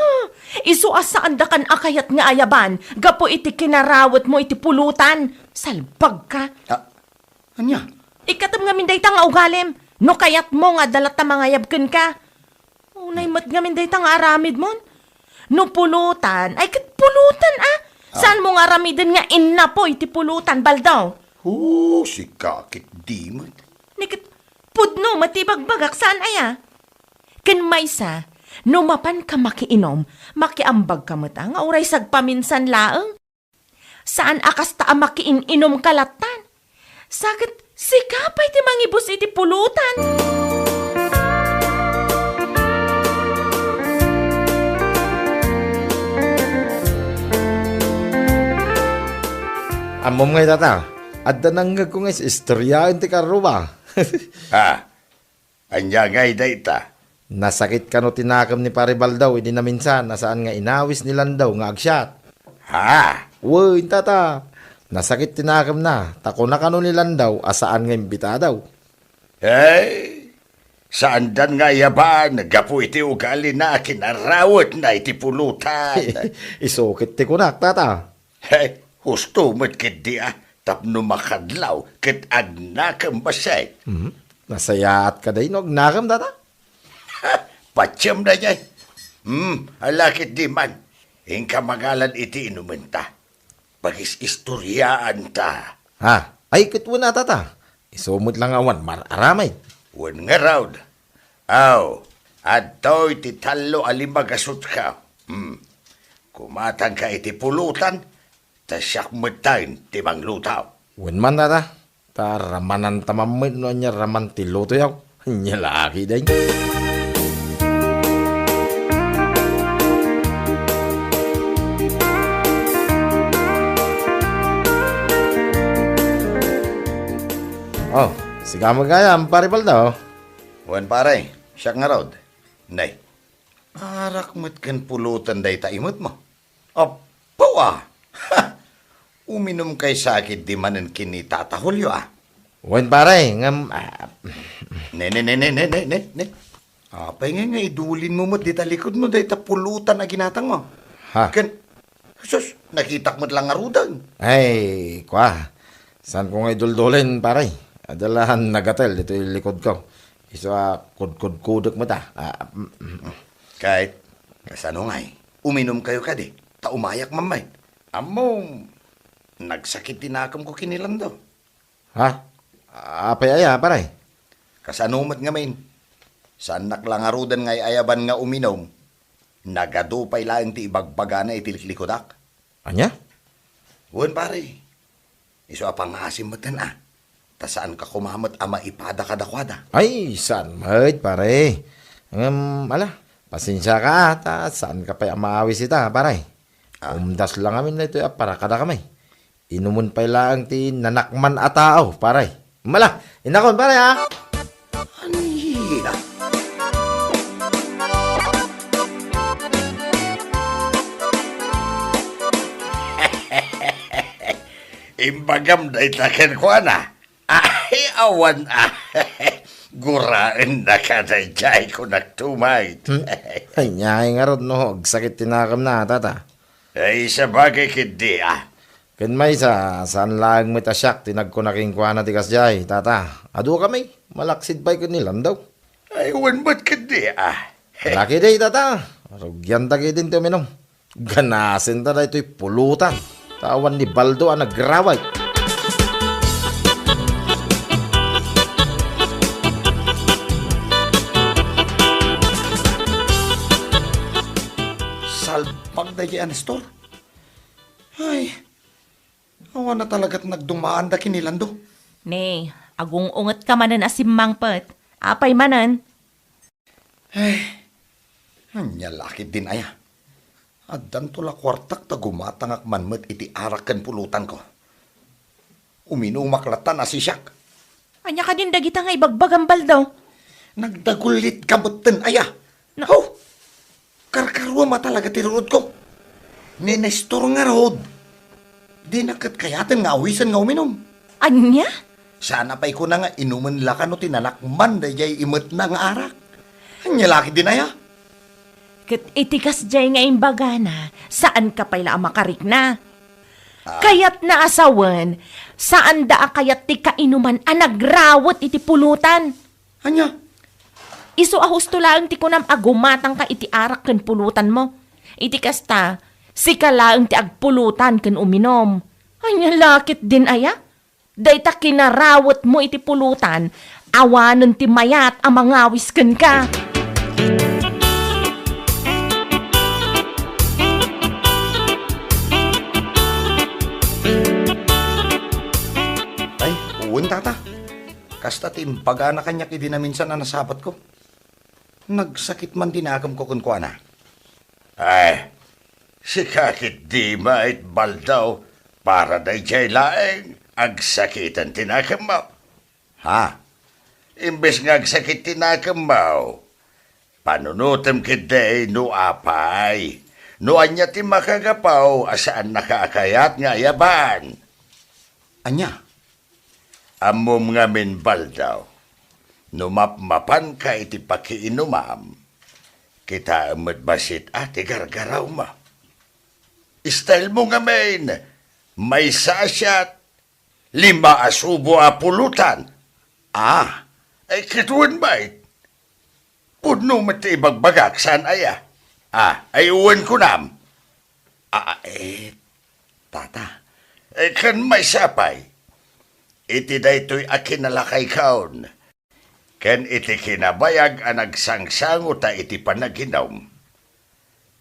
isu a saandakan a kayat nga ayaban gapu iti kinarawetmo iti pulotan. Salbagka. Ah, ania? Ikkatem ngamin dayta nga ugalim. No kayatmo nga adda latta mangayab kenka. Unay met ngamin dayta nga aramidmon. No pulotan, ay ket pulotan, a. Ah. Saanmo nga aramiden nga innapo iti pulotan, Baldo? Oh, sika ketdi met. Ni ket pudno met ti ibagbagak, saan aya? Ken maysa, no mapanka makiinom, makiambagka met a nga uray sagpaminsan laeng. Saan a kasta a makiin-inumka lattan. Sa ket sika pay ti mangibus iti pulotan. Ammom ngay, tata, adda nangngegko nga is-istoriaen ti karrua. Ah, ania ngay dayta? Nasakit kano ti nakem ni Pare Baldaw idi naminsan a saan nga inawis ni Landaw nga agsiat? Ha? Wen, tata. Nasakit ti nakemna, ta kuna kano ni Landaw a saan nga imbitado. Ay, saandan nga ayaban gapu iti ugalina a kinarawetna iti pulotan. Isu ket ti kunak, tata. Ay, husto met ketdi a. tapno makadlaw ket agnakem bassit. Hmm? Nasayaat kadi no agnakem, tata? Patiem daydiay. Hmm, ala ketdi man. Inka mangalan iti inumenta. Pagis-istoryaanta. Ha? Ay, ket wen a, tata. Isu met la nga awan mar-aramid. Wen ngarud. Aw, adtoy ti tallo a limagasotka. Hmm. Kumatangka iti pulutan, ta siak metten ti mangluto. Wen man, tata. Ta ramananta man met no ania raman ti lutoyo. Ania la ketdi. Oh, sika met gayam, Pare Baldo. Wen, pare, siak ngarud. Nay, arak met ken pulutan dayta imetmo. Apo, a! Ha! Uminumkay sa ketdi manen ken ni Tata Julio, a. Wen, pare, ngem, ah, Ne, ne, ne, ne, ne, ne, ne, ne. Apay ngay nga idulinmo met dita likodmo dayta pulutan a ginatangmo? Ha? Ken, sus, nakitak met la ngaruden. Ay, kua. Saanko nga iduldulin, pare. Adda la nagatel ditoy likodko. Isu a kudkudkudek met, a. Ah, mm, mm. Ket, kasano ngay? Uminumkayo kadi, ta umayak man met. Ammom, nagsakit ti nakemko ken ni Lando. Ha? Apay aya, pare? Kasano met ngamin? Saannak la ngaruden nga ay-ayaban nga uminum. Nagadu pay laeng ti ibagbagana iti liklikodak. Ania? Wen, pare. Isu a pangngaasim metten, a. Ta saanka koma met a maipada kadakuada. Ay, saan met, pare. Ngem, ala, pasensiaka, a, ta saanka pay a maawis ita, pare. Ah. Umdas la ngamin daytoy a para kadakami. Inumen pay laeng ti nanakman a tao, pare. Mala, inakon, pare, a. Ania? Imbagam dayta kenkuana. Ay, awan, a. Guraennaka daydiay, kunak tumayt. Hmm? Ania ngarud no agsakit ti nakemna, tata? Ay, sabagay ketdi, a. Ken maysa, saan laeng met a siak ti nagkuna kenkuana ti kasdiay, tata. Adukami, malaksid pay ken ni Lando. Ay, wen met ketdi, a. Lakidi, tata. Rugianta ketdin ti uminum. Ganasenta daytoy pulutan. Ta awan ni Baldo a nagraway. Salpag daydiay a Nestor. Ay, awan a talagat nagdumaanda ken ni Lando. Ne, agung-ungetka manen a simmangpet. Apay manen? Ay, ania la ketdin aya? Addanto la kuartak ta gumatangak man met iti arak ken pulutanko. Uminumak latta, nasisiak. Ania kadin dagita nga ibagbagam, Baldo? Nagdagullitka metten aya? Na- Haw! Karkaruam a talaga ti ruodko. Ni Nestor ngarud, dina ket kayaten nga awisen nga uminum. Ania? Saan a pay kuna nga inumen la kano ti nanakman daydiay imetna nga arak. Ania la ketdin aya? Ket iti kasdiay nga imbagana, saanka pay la a makarikna. Ah. Kayatna a sawen, saanda a kayat ti kainuman a nagrawet iti pulutan. Ania? Isu a husto laeng ti kunam a gumatangka iti arak ken pulutanmo. Iti kasta, sika laeng ti agpulutan ken uminum. Ania la ketdin aya? Dayta kinarawetmo iti pulutan, awanen ti mayat a mangawis kenka. Ay, wen, tata. Kasta ti imbagana kaniak idi naminsan a nasapatko. Nagsakit man ti nakemko kenkuana. Ay, sika ketdi met, Baldo, para daydiay laeng agsakiten ti nakemmo. Ha? Imbes nga agsakit ti nakemmo, panunotem ketdi no apay, no ania ti makagapu a saannaka a kayat nga ayaban. Ania? Ammom ngamin, Baldo, no mapmapanka iti pakiinumam, kitaem met bassit a ti gargarawmo. Stylemo ngamin, maysa a shot, Lima a subo a pulutan. Ah, ay, ket wen met. Pudno met ti ibagbagak, saan aya? Ah, ay, wen kunam. Ah, eh, tata. Eh, ken maysa pay. Iti daytoy a kinalakaykon, ken iti kinabayag a nagsangsango ta iti panaginum.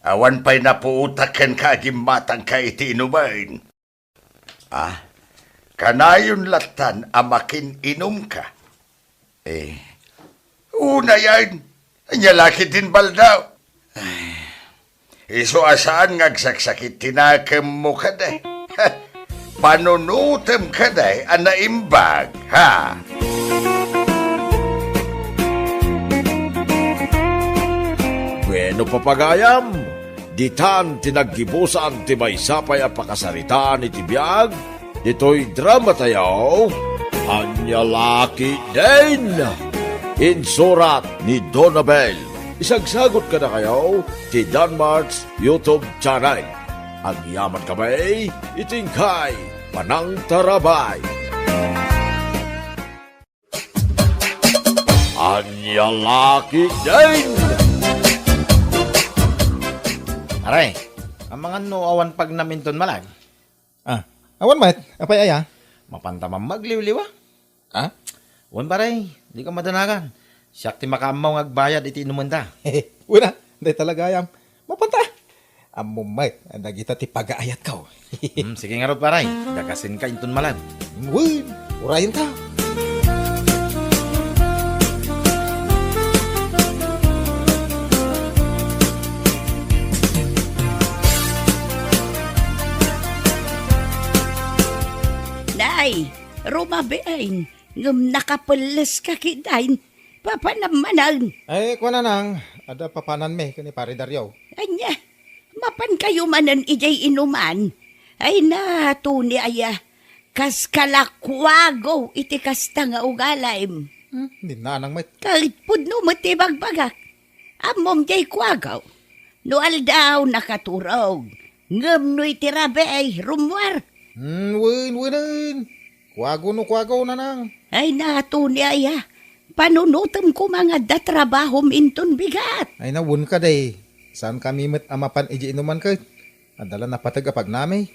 Awan pay napuotak kenka a gimmatangka iti inumen. Ah, kanayon lattan a makin-inumka. Eh, unayen, ania la ketdin baldaw? Ay, isu a saan nga agsaksakit ti nakemmo kadi. Panunotem kadi a naimbag, ha? Bueno, papagayam, ditan ti naggibusan ti maysa pay a pakasaritaan iti biag ditoy dramatayo, Ania la ketdin! Insurat ni Donabel. Isagsagot kadakayo ti Danmart's YouTube channel. Agyaman kami iti inkay panangtarabay. Ania la ketdin! Pare, amangan no awan pagnam inton malag? Ah, awan met. Apay aya? Mapanta man magliwliwa. Ah? Wen, pare, dika madanagan. Siak ti makaammo nga agbayad iti inumenta. Wen a, dayta la gayam. Mapanta. Ammom met a dagita ti pagaayatko. Hmm, sige ngarud, pare. Dagasenka inton malag. Wen, urayenta. Nay, rumabiin, ngem nakapelleska ketdin. Papanam manen. Ay, kuana nang, adda papananmi ken ni Pare Dario. Ania, mapankayo manen idiay inuman? Ay na, Tony aya, kaska la kuago iti kasta nga ugalim. Hmm, dinna anang met. Ket pudno met ti ibagbagak. Ammom diay kuago. No aldaw, nakaturog. Ngem no iti rabii, rummuar. Hmm, wen, wenen. Kuago no kuago, nanang. Ay na, Tony aya. Panunotem koma nga adda trabahom inton bigat. Ay na, wen kadi. Saankami met a mapan idiay inuman ket adda la napateg a pagnami.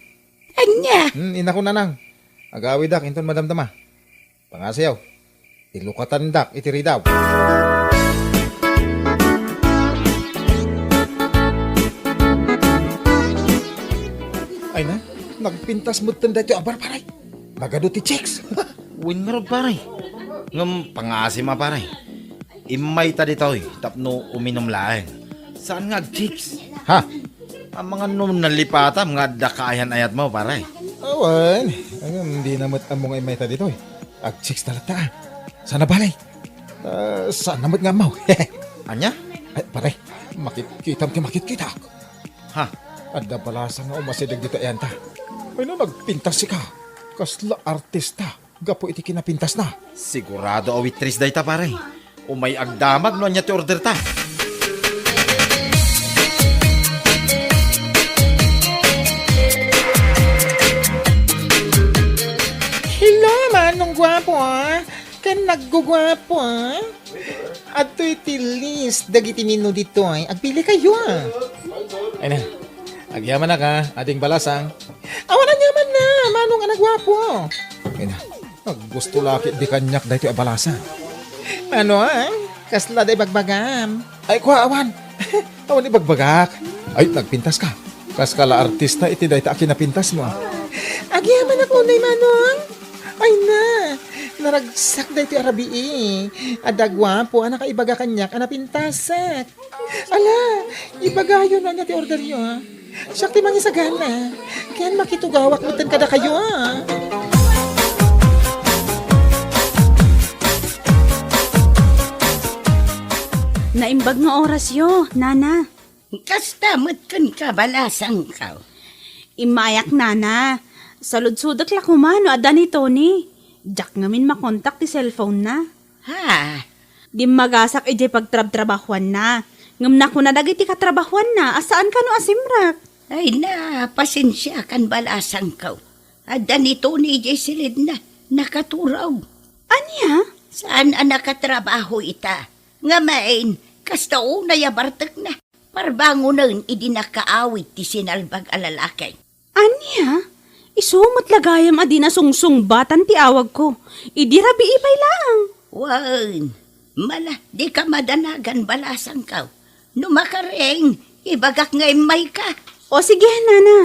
Ania? Hmm, inako, nanang. Agawidak inton madamdama. Pangasiyo, ilukatandak iti ridaw. Ay na, nagpintas metten daytoy a bar, pare. Nagadu ti chicks. Wen ngarud, pare. Ngem pangasim a, pare. Immayta ditoy tapno uminum laeng. Saan nga agchicks? Ha? Amangan no nalipatam nga adda kaayan-ayatmo, pare. Awan. Ngem dina met ammo nga immayta ditoy. Agchicks talaga. Saan a bale? Ah, saan na met nga ammo? Ania? Ay, pare, makitkitam ti makitkitak. Ha? Adda balasang nga umasideg ditoy ayanta. Ay na, nagpintas sika. Kasla artista gapu iti kinapintasna. Sigurado a waitress dayta, pare. Umay agdamag no ania ti orderta. Hello, Manong Guapo, ah. Ken nagguguapo, ah. Adtoy ti list dagiti menu ditoy. Agpili kayo, ah. Ay na. Agyamanak, ah, ading balasang. Awan, agyaman na, Manong a nagguapo. Ay na. Aggusto la ketdi kaniak daytoy a balasang. Ano, ah? Kasla da ibagbagam? Ay, kua, awan. Awan ibagbagak. Ay, nagpintas ka. Kaska la artista iti dayta a kinapintasmo. Agyamanak unay, Manong. Ay na, naragsak daytoy a rabii. Adda guapo a nakaibaga kaniak a napintasak. Ala, ibagayo no ania ti orderyo, ah. Siak ti mangisagana. Ken makitugawak metten kadakayo, ah. Naimbag nga orasyo, nana. Kasta met kenka, balasangko. Immayak, nana. Saludsodek la koma no adda ni Tony. Diak ngamin makontak ti cellphone-na. Ha? Dimmagasak idiay pagtrabtrabahuanna. Ngem nakuna dagiti katrabahuanna a saan kano a simrek. Ay na, pasensiakan, balasangko. Adda ni Tony idiay silidna, nakaturog. Ania? Saan a nakatrabaho ita. Ngamin, kasta unay a bartekna. Parbangonen idi nakaawid ti sinalbag a lalaki. Ania? Isu met la gayam a di nasungsungbatan ti awagko. Idi rabii pay laeng. Wen, mala, dika madanagan balasangko. No makaring, ibagak nga immayka. O sige, nana.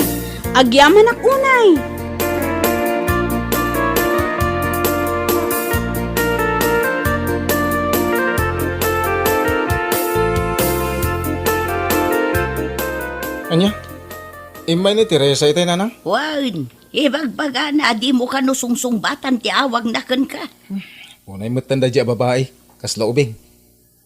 Agyamanak unay. Ania? Immay ni Teresa itay, nanang? Wen, ibagbagana a dimo kano sungsungbatan ti awagna kenka. Unay metten daydi a babai, kasla ubing.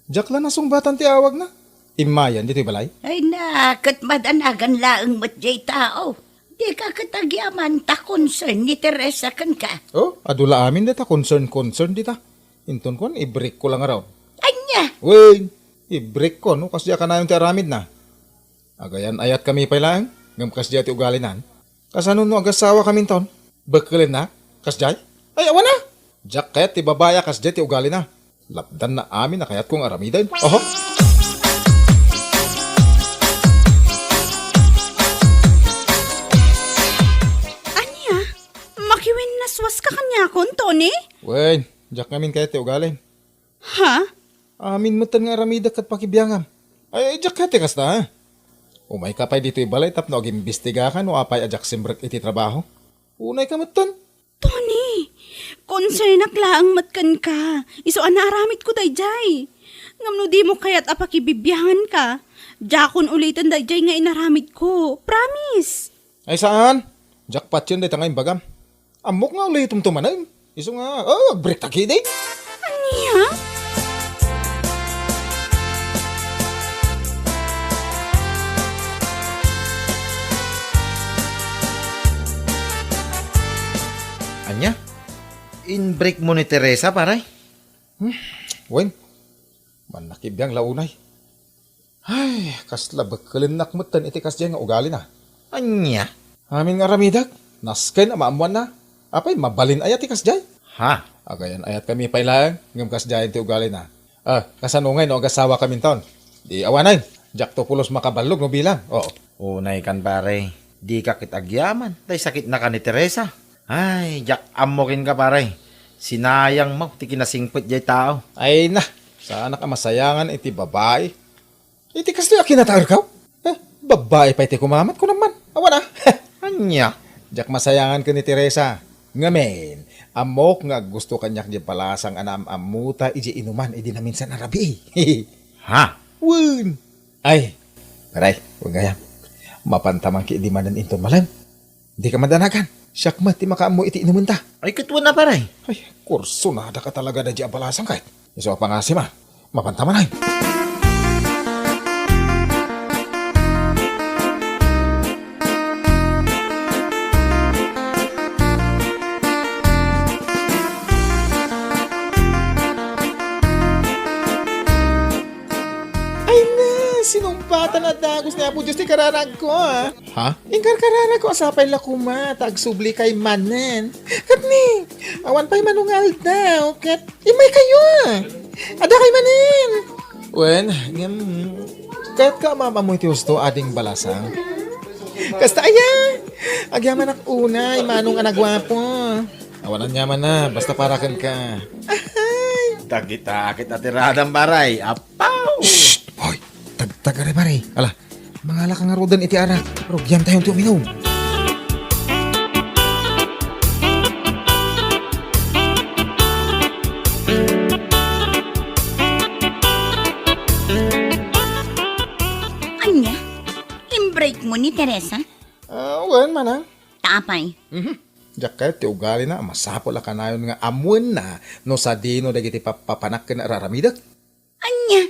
Diak la nasungbatan ti awagna. Immayan ditoy balay? Ay na, ket madanagan laeng met diay tao. Dika ket agyaman ta concern ni Teresa kenka. Oh, adu la amin dayta concern-concern dita. Inton kuan, i-break ko la ngarud. Ania? Wen, i-break ko, no? Kasdiay a kanayon ti aramidna. Agayan-ayatkami pay laeng, ngem kasdiay ti ugalinan. Kasano no agasawakaminton? Bekkelennak? Kasdiay? Ay, awan a! Diak kayat ti babai a kasdiay ti ugalina. Lapdanna amin a kayatko nga aramiden. Oho! Ania? Makiwinnaswaska kaniakon, Tony? Wen, diak ngamin kayat ti ugalin. Ha? Amin metten nga aramidek ket pakibiangam. Ay, diak kayat ti kasta, ha? Umayka pay ditoy balay tapno agimbistigaka no apay a diak simrek iti trabaho. Unayka metten. Tony, konsernak laeng met kenka. Isu a naaramidko daydiay. Ngem no dimo kayat a pakibibianganka, diakon uliten daydiay nga inaramidko. Promise. Ay, saan? Diak patien dayta nga imbagam. Ammok nga ulitom to manen. Isu nga, oh, agbreak ta ketdi. Ania? Ania? Inbreak mo ni Teresa, pare? Hmm, wen. Mannakibiang la unay. Ay, kasla bekkelennak metten iti kasdiay nga ugalina. Ania? Amin nga aramidek, nasken a maammoanna. Apay, mabalin aya ti kasdiay? Ha? Agayan-ayatkami pay laeng, ngem kasdiay ti ugalina. Ah, kasano ngay no agasawakaminton? Di awanen, diakto pulos makaballog no bilang. Oo. Unaykan, pare. Dika ket agyaman, tay sakitnaka ni Teresa. Ay, diak ammo kenka, pare. Sinayangmo ti kinasingpet diay tao. Ay na, saanak a masayangan iti babai. Iti kastoy a kinataerkaw? Eh, babai pay ti kumamat, kunam man. Awan a. Ania? Diak masayangan ken ni Teresa. Ngamin, ammok nga aggusto kaniak diay balasang a naam-ammota idiay inuman idi naminsan a rabii. Ha? Wen. Ay, paray, wen gayam. Mapantaman ki idi manen inton malem. Dika madanagan. Siak met ti makaammo iti inumenta. Ay, ket wen a, pare. Ay, kursunada ka talaga daydiay a balasang ket. Isu a pangasim a. Mapantaman ay. Ay na, sinumpatan a dagus ni Apo Dios ti kararagko, a. Ha? Inkarkararagko a sapay la koma ta agsublikay manen. Ket ni, awan pay manungaldaw, ket immaykayo, a. Adakay manen. Wen, ngem, kayatka a maam-ammo iti husto, ading balasang? Kasta aya, agyamanak unay, manong a naguapo. Awan aniaman na, basta para kenka. Ahay! Dagita ket atiradam, pare. Apaw! Shh! Hoy! Tagtagare, pare. Ala, mangala ka ngaruden iti arak. Rugian tayo ti uminom. Ania? Imbreak mo ni Teresa? Ah, wen, manang. Ta apay? Mhm. Diak kayat ti ugalina a masapul a kanayon nga ammoenna no sadino dagiti pappapanak ken ar-aramidek. Ania?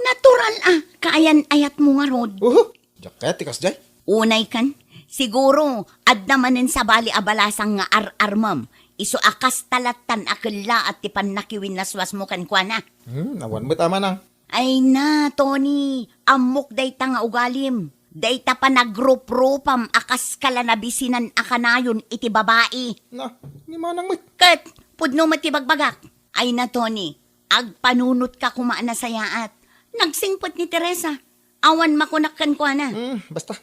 Natural a kaayan-ayatmo ngarud. Uhu, diak kayat ti kasdiay. Unaykan, siguro, adda manen sabali a balasang nga ar-armem, isu a kasta lattan a kellaat ti pannakiwinnaswasmo kenkuana. Hmm, awan met a manang. Ay na, Tony, ammok dayta nga ugalim. Dayta panagruprupam a kas kalanabisinan a kanayon iti babai. Na, ni manang met. Ket, pudno met ti bagbagak. Ay na, Tony, agpanunotka koma a nasayaat. Nagsingpet ni Teresa. Awan makunak kenkuana. Hmm, basta.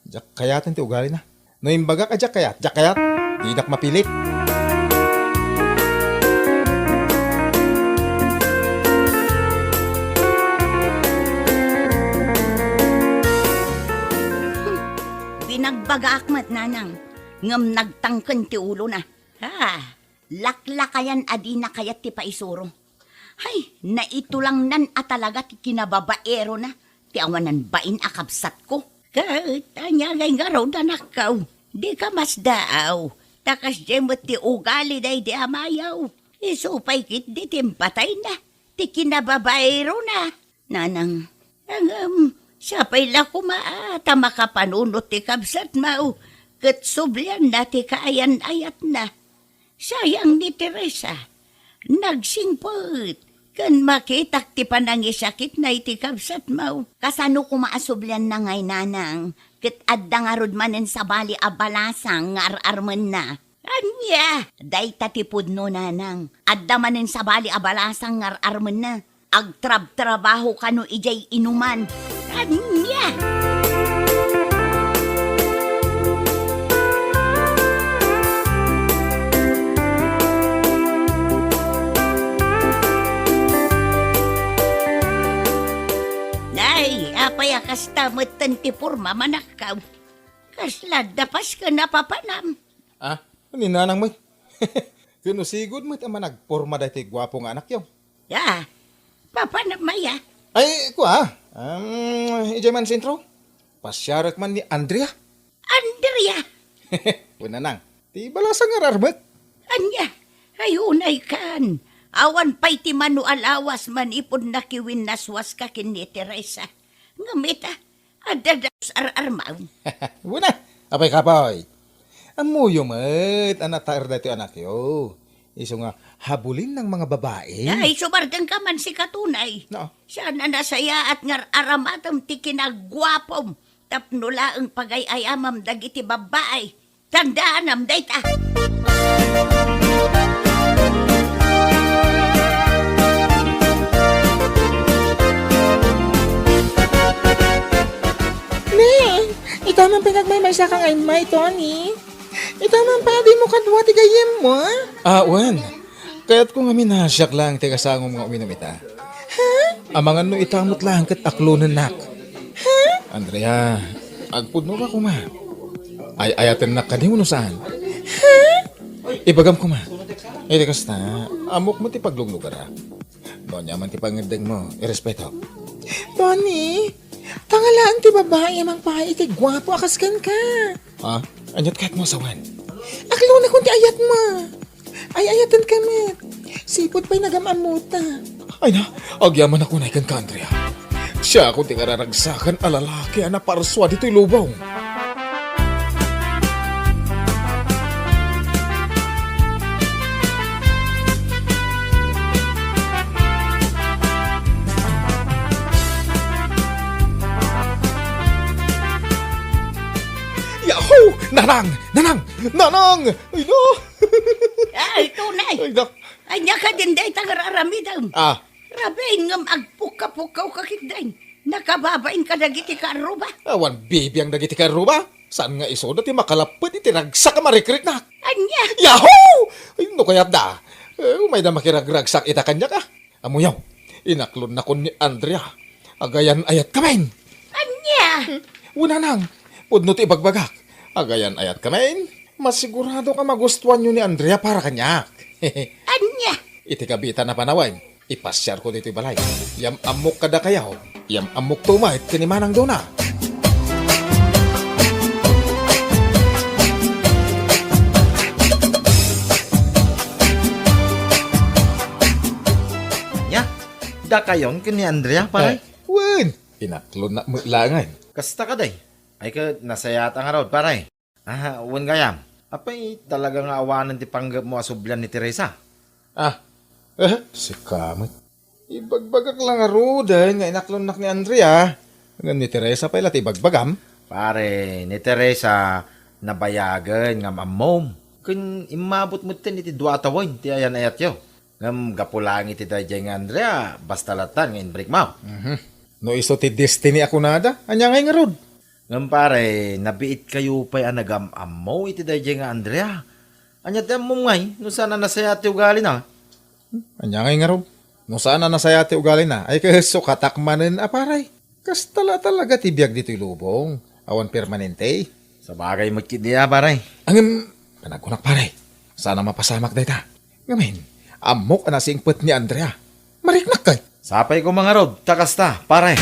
Diak kayaten ti ugalina. No imbagak a diak kayat, diak kayat. Dinak mapilit. Binagbagaak met, nanang, ngem nagtangken ti ulona. Ha, laklakayan a dina kayat ti paisuro. Hay, naitulangnan a talaga ti kinababaerona ti awanan bain a kabsatko. Ket ania ngay ngarud, anakko? Dika masdaaw, ta kasdiay met ti ugali daydi a mayaw. Isu pay ketdi ti impatayna, ti kinababaerona. Nanang, ngem, siapay la koma ta makapanunot ti kabsatmo, ket sublianna ti kaayan-ayatna. Sayang ni Teresa. Nagsingpet ken makitak ti panangisakitna iti kabsatmo. Kasano koma a sublianna ngay, nanang, ket adda ngarud manen sabali a balasang nga ar-armenna? Ania? Dayta ti pudno, nanang. Adda manen sabali a balasang nga ar-armenna. Agtrabtrabaho kano idiay inuman. Ania? Nay, apay a kasta metten ti pormam, anakko? Kasla adda pasken a papanam? Ah, ni nanang met. Ken no sigud met a managporma daytoy guapo nga anakyo. Ya, papanam aya? Ay, kua, um, idiay man sentro. Pasiarek man ni Andrea. Andrea? Wen, nanang, ti balasang nga ar-armek. Ania? Ay, unay kan. Awan pay ti mano a lawas manipud nakiwinnaswaska ken ni Teresa. Ngem ita, adda dagus ar-armaw. Wen a, apay kapoy. Ammoyo met a natar daytoy anakyo. Isu nga, habulin ng mga babae. Ay, sumardengka man sika, Tony. No. Saan a nasayaat nga ar-aramatem ti kinaguapom tapno laeng pagay-ayamam dagiti babbai. Tandaanam dayta. Ne, ita man pay nagmaymaysa ka nga immay, Tony. Ita man pay a dimo kadua ti gayyemmo, a? Ah, wen. Kayatko ngamin a siak laeng ti kasangom nga uminum ita. Ha? Amangan no ita met laeng ket aklonennak. Ha? Andrea, agpudno ka koma. Ay-ayatennak kadi wenno saan? Ha? Ibagam koma. Iti kasta, ammok met ti pagluglugarak. No ania man ti pangngeddengmo, irespetok. Tony, tangalaen ti babai a mangpaay iti guapo a kas kenka. Ha? Aniat kayatmo a sawen? Aklonakon ti ayatmo. Ay-ayatenka met. Sipud pay nagam-ammota. Ay na, agyamanak unay kenka, Andrea. Siakon ti kararagsakan a lalaki a naparsua ditoy lubong. Yahoo! Nanang! Nanang! Nanang! Ay, no! Ay, Tony! Ay, no! Ania kadin dayta nga ar-aramidem? Ah. Rabiin ngem agpukka-pukkawka ketdin. Nakababain kadagiti kaarruba. Awan bibiang dagiti kaarruba. Saan nga isuda ti makalappet iti ragsak a marikriknak? Ania? Yahoo! Ay, no kayat da? Eh, umayda makiragragsak ita kaniak, a. Amoyo, inaklonnakon ni Andrea. Agayan-ayat kamin. Ania? Wen, nanang, pudno ti ibagbagak. Agayan-ayat kamin. Masiguradok a magustuanyo ni Andrea para kaniak. Ania? Iti kabitan a panawen, ipasiarko ditoy balay. Yam-ammok kadakayo. Yam-ammokto met ken ni Manang Dona. Ania? Dakayon ken ni Andrea, pare? Eh, wen, inaklonnak met laengen. Kasta kadi? Ay, ket nasayaat ngarud, pare. Ah, wen gayam. Apay, talaga nga awanen ti panggepmo a sublian ni Teresa? Ah, eh, sika met. Ibagbagak la ngaruden nga inaklonnak ni Andrea. Ngem ni Teresa pay la ti ibagbagam. Pare, ni Teresa, nabayagen nga am-ammom. Ken immabot metten iti dua a tawen ti ayan-ayatyo. Ngem gapu laeng iti daydiay nga Andrea, basta latan nga inbreak mo. Mhm. No isu ti destiny a kunada, ania ngay ngarud? Ngem pare, nabiitkayo pay a nagam-ammo iti daydiay nga Andrea. Ania ti ammom ngay no saan a nasayaat ti ugalina? Hmm, ania ngay ngarud? No saan a nasayaat ti ugalina, ay ket sukatak manen a pare. Kasta la talaga ti biag ditoy lubong. Awan permanente. Sabagay met ketdi a, pare. Ngem, panagkunak, pare. Saan a mapasamak dayta. Ngamin, ammok a nasingpet ni Andrea. Mariknak kay. Sapay ko mangarod, ta kasta, pare.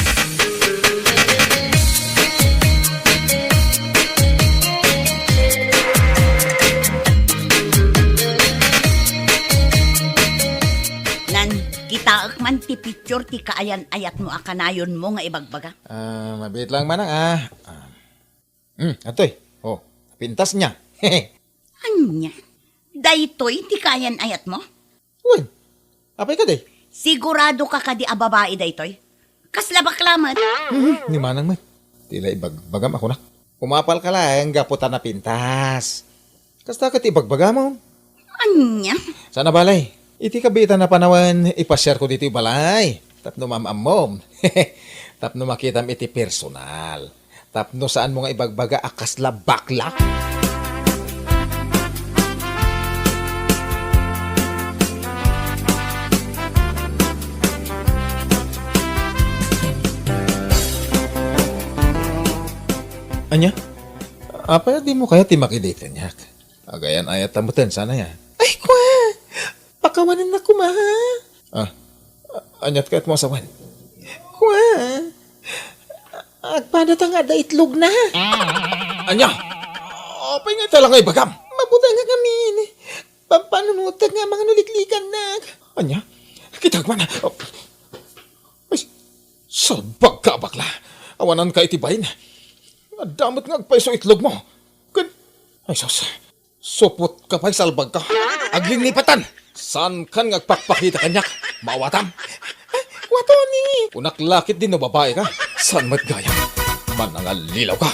Nan, kitaek man ti picture ti kaayan-ayatmo a kanayonmo nga ibagbaga. Ah, mabiit lang manang, ah. Ah. Hmm, atoy. Oh, pintas niya. Ania? Daytoy ti kaayan-ayatmo? Wen, apay kadi? Sigurado ka kadi a babae daytoy? Kasla bakla met. Hmm, ni manang met. Ti la ibagbagam a kunak. Umapal ka laeng gapu ta napintas. Kasta ket ibagbagam. Ania? Saan a bale. Iti kabiitan a panawen, ipasiarko ditoy balay. Tapno maam-ammom. Tapno makitam iti personal. Tapno saanmo nga ibagbaga a kasla bakla. Ania? Apay a dimo kayat ti makidate kaniak? Agayan-ayat ta metten, saan aya? Ay, kua! Pakawanennak koma. Ah, a-, aniat kayatmo a sawen? Kua! Agpadata nga adda itlogna. Ania? Apay nga ita la nga ibagam? Mabutengak ngamin. Pampanunotek nga manganuliklikannak. Ania? Kitak man. Ay, salbag ka, bakla. Awanan ka iti bain. Adda met nga agpayso itlogmo. Ken, ay sus, supot ka pay, salbag ka. Aglinnipatan! Saan kan nga agpakpakita kaniak? Maawatam? Ay, Wa Tony! Kunak la ketdi no babae ka. Saan met gayam? Manangallilaw ka.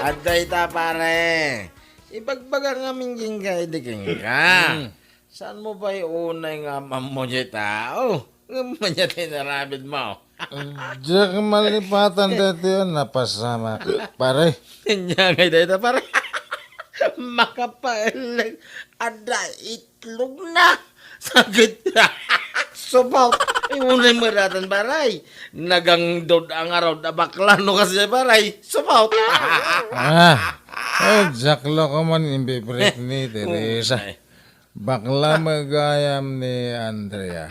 Adda ita, pare. Ibagbaga ngamin kenka idi kenka. Hmm. Saanmo pay unay nga am-ammo diay tao? Ngem ania ti inaramidmo? Diak malipatan daytoy a napasamak, pare. Ania ngay dayta, pare? Makapaelleng. Adda itlogna. Sakit. Supot. Ay, unay mo datan, pare. Nagangdod a ngarud a bakla no kasdiay, pare. Supot. Ah, ay, diak la koma imbibreak ni Teresa. Ay. Bakla met gayam ni Andrea.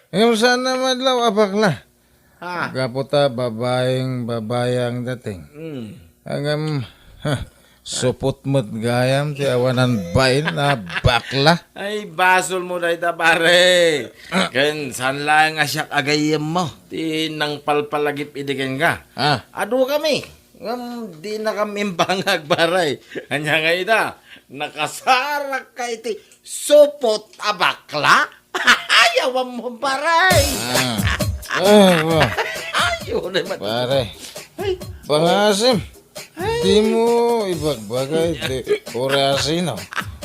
Ngem saan a madlaw a bakla. Ah. Gapu ta babaeng babai ang dating. Mm. Ngem, ha, supot met gayam ti awanan bain a bakla. Ay, basolmo dayta, pare. Ah. Ken saan laeng a siak a gayyemmo ti nangpalpalagip idi kenka. Ah. Adu kami. Ngem dinakam imbangag, pare. Ania ngay ita? Nakasarak ka iti supot a bakla? Ay, awan mo, pare. Ah. Ay, wa. Ay, unay mat-, Pare. Ay. Pangasim. Ay. Dimo ibagbaga iti orasino.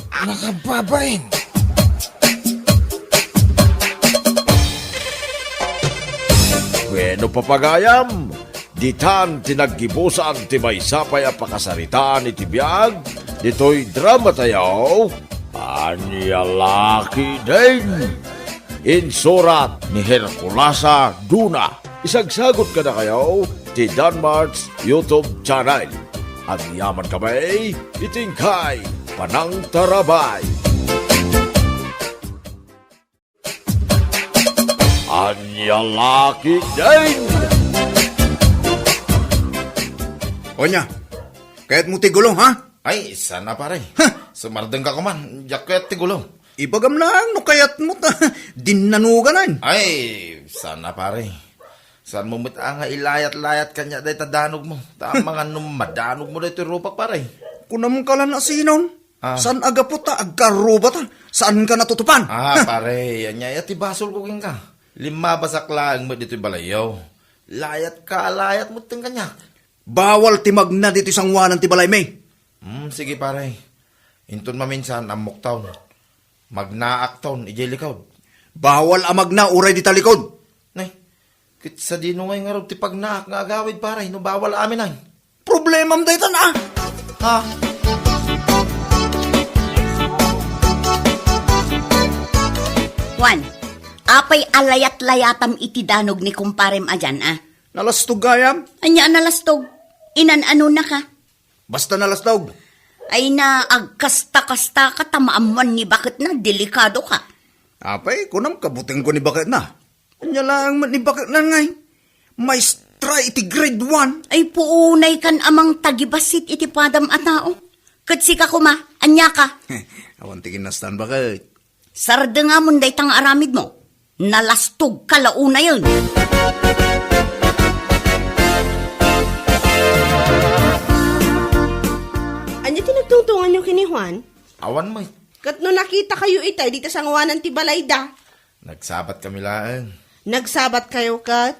Nakababain. Bueno, papagayam, ditan ti naggibusan ti maysa pay a pakasaritaan iti biag ditoy drama tayo, Ania La Ketdin. Insurat ni Herculasa Duna. Isagsagot kadakayo ti Danmart's YouTube channel. Agyaman kami iti inkay panangtarabay. Ania La Ketdin! Onya, kayatmo ti gulo, ha? Ay, saan a, pare. Ha? Sumardeng ka koma, diak kayat ti gulo. Ibagam laeng no kayatmo ta dinnanuganan. Ay, saan a, pare. Saanmo met a nga ilayat-layat kaniak dayta danogmo. Ta amangan no madanogmo daytoy rupak, pare. Kunam ka la no sinon? Ah. Saan a gapu ta agkarrubata? Saanka natutupan? Ah, pare, ania aya ti basolko kenka? Limmabasak laeng met ditoy balayyo. Layatka a layat met kaniak. Bawal ti magna ditoy sangoanan ti balaymi. Hmm, sige, pare. Inton maminsan, ammokton. Magnaakton idiay likod. Bawal a magna uray dita likod. Nay, ket sadino ngay ngarud ti pagnaak nga agawid, pare, no bawal amin ay? Problemam daytan, a. Ha? Juan, apay a layat-layatam iti danog ni kumparem a dian, a? Nalastog gayam? Ania a nalastog? Inan-anonaka? Basta nalastog. Ay na, agkasta-kastaka ta maammoan ni baketna, delikadoka. Apay, kunam kabutengko ni baketna. Ania laeng met ni baketna ngay? Maestra iti grade one. Ay, puunay kan amang tagibassit iti padam a tao. Ket sika koma, ania ka? Awan ti kinastan, baket. Sardengamon dayta nga aramidmo. Nalastogka la unayen. Ania ti nagtungtunganyo ken ni Juan? Awan met. Ket no nakitakayo itay dita sangoanan ti balayda? Nagsabatkami laeng. Nagsabatkayo ket?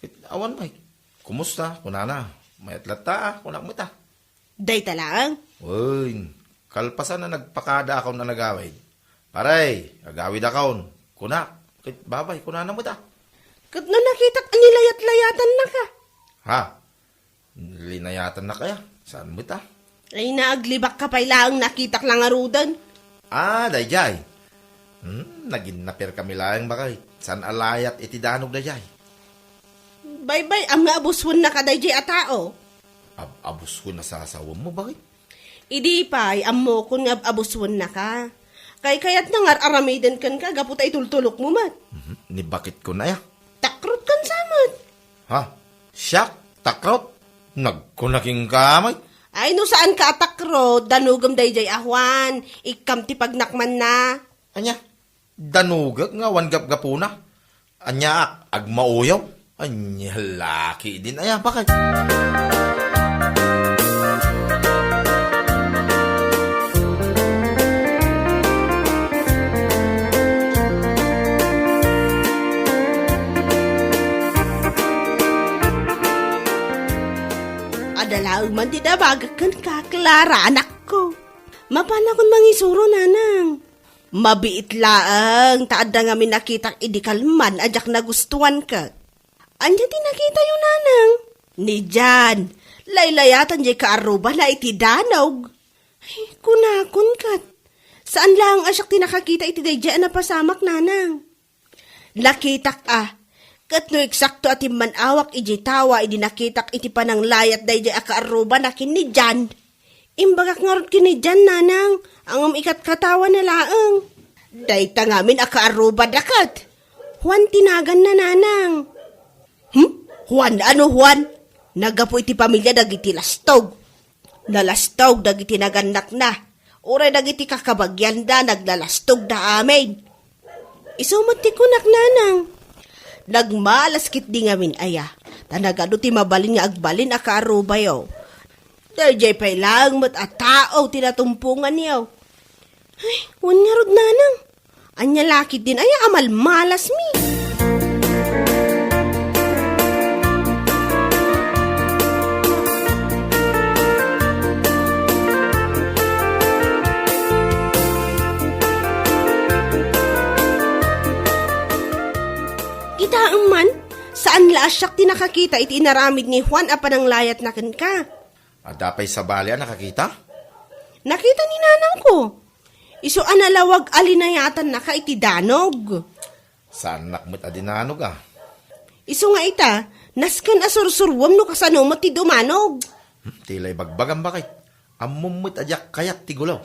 Ket awan met. Kumusta? Kunana. Mayat latta, a, kunak met, a. Dayta laeng? Wen, kalpasan a nagpakadaakon a nagawid. Pare, agawidakon. Kunak, ket babay, kunana met, a. Ket no nakitak a nilayat-layatannaka? Ha? Linayatannaka aya? Saan met, a? Ay, naaglibakka pay laeng, nakitak la ngaruden. Ah, daydiay. Hmm, naginnaperkami laeng, baket. Saan a layat iti danog daydiay? Baybay-am nga abuswennaka daydiay a tao. Ab-, abuswen a sasawemmo, baket? Idi pay, ammokon nga ab-, abuswennaka. Kaykayatna nga ar-aramiden kenka gapu ta itultulokmo met. Mhm. Ni baketkon aya? Takrot kan sa met. Ha? Siak? Takrot? Nagkuna kenka met. Ay, no saanka a takrot, danogem daydiay a Juan. Ikkam ti pagnakmanna. Ania? Danogek nga awan gapgapuna? Aniaak, agmauyaw? Ania la ketdin aya, baket? Adda laeng man ti dabagek kenka, Clara, anakko. Mapanakon mangisuro, nanang. Mabiit laeng ta adda ngamin nakitak idi kalman a diak nagustuan ket. Ania ti nakitayo, nanang? Ni Jan, laylayatan diay kaarrubana iti danog. Ay, kunakon ket. Saan laeng a siak ti nakakita iti daydiay a napasamak, nanang. Nakitak a, ket no eksakto a timman-awak idiay tawa idi nakitak iti pananglayat daydiay a kaarrubana ken ni Jan. Imbagak ngarud ken ni Jan, nanang, ngem ikatkatawana laeng. Dayta ngamin a kaarrubada ket. Juan ti naganna, nanang. Hmm? Juan? Ano Juan? Naggapu iti pamilia dagiti lastog. Nalastog dagiti nagannakna. Uray dagiti kakabagianda, naglalastogda amin. Isu met ti kunak, nanang. Nagmalas ketdi ngamin aya, ta nagadu ti mabalin nga agbalin a kaarubayo. Daydiay pay laeng met a tao ti natumponganyo. Ay, wen ngarud, nanang. Ania la ketdin aya a malmalasmi? Kitaem man, saan la a siak ti nakakita iti inaramid ni Juan a pananglayatna kenka. Adda pay sabali a nakakita? Nakita ni nanangko. Isu a nalawag a linayatannaka iti danog. Saannak met a dinanog, a. Isu nga ita, nasken a sursuruem no kasano met ti dumanog. Hmm, ti la ibagbagam, baket. Ammom met a diak kayat ti gulaw.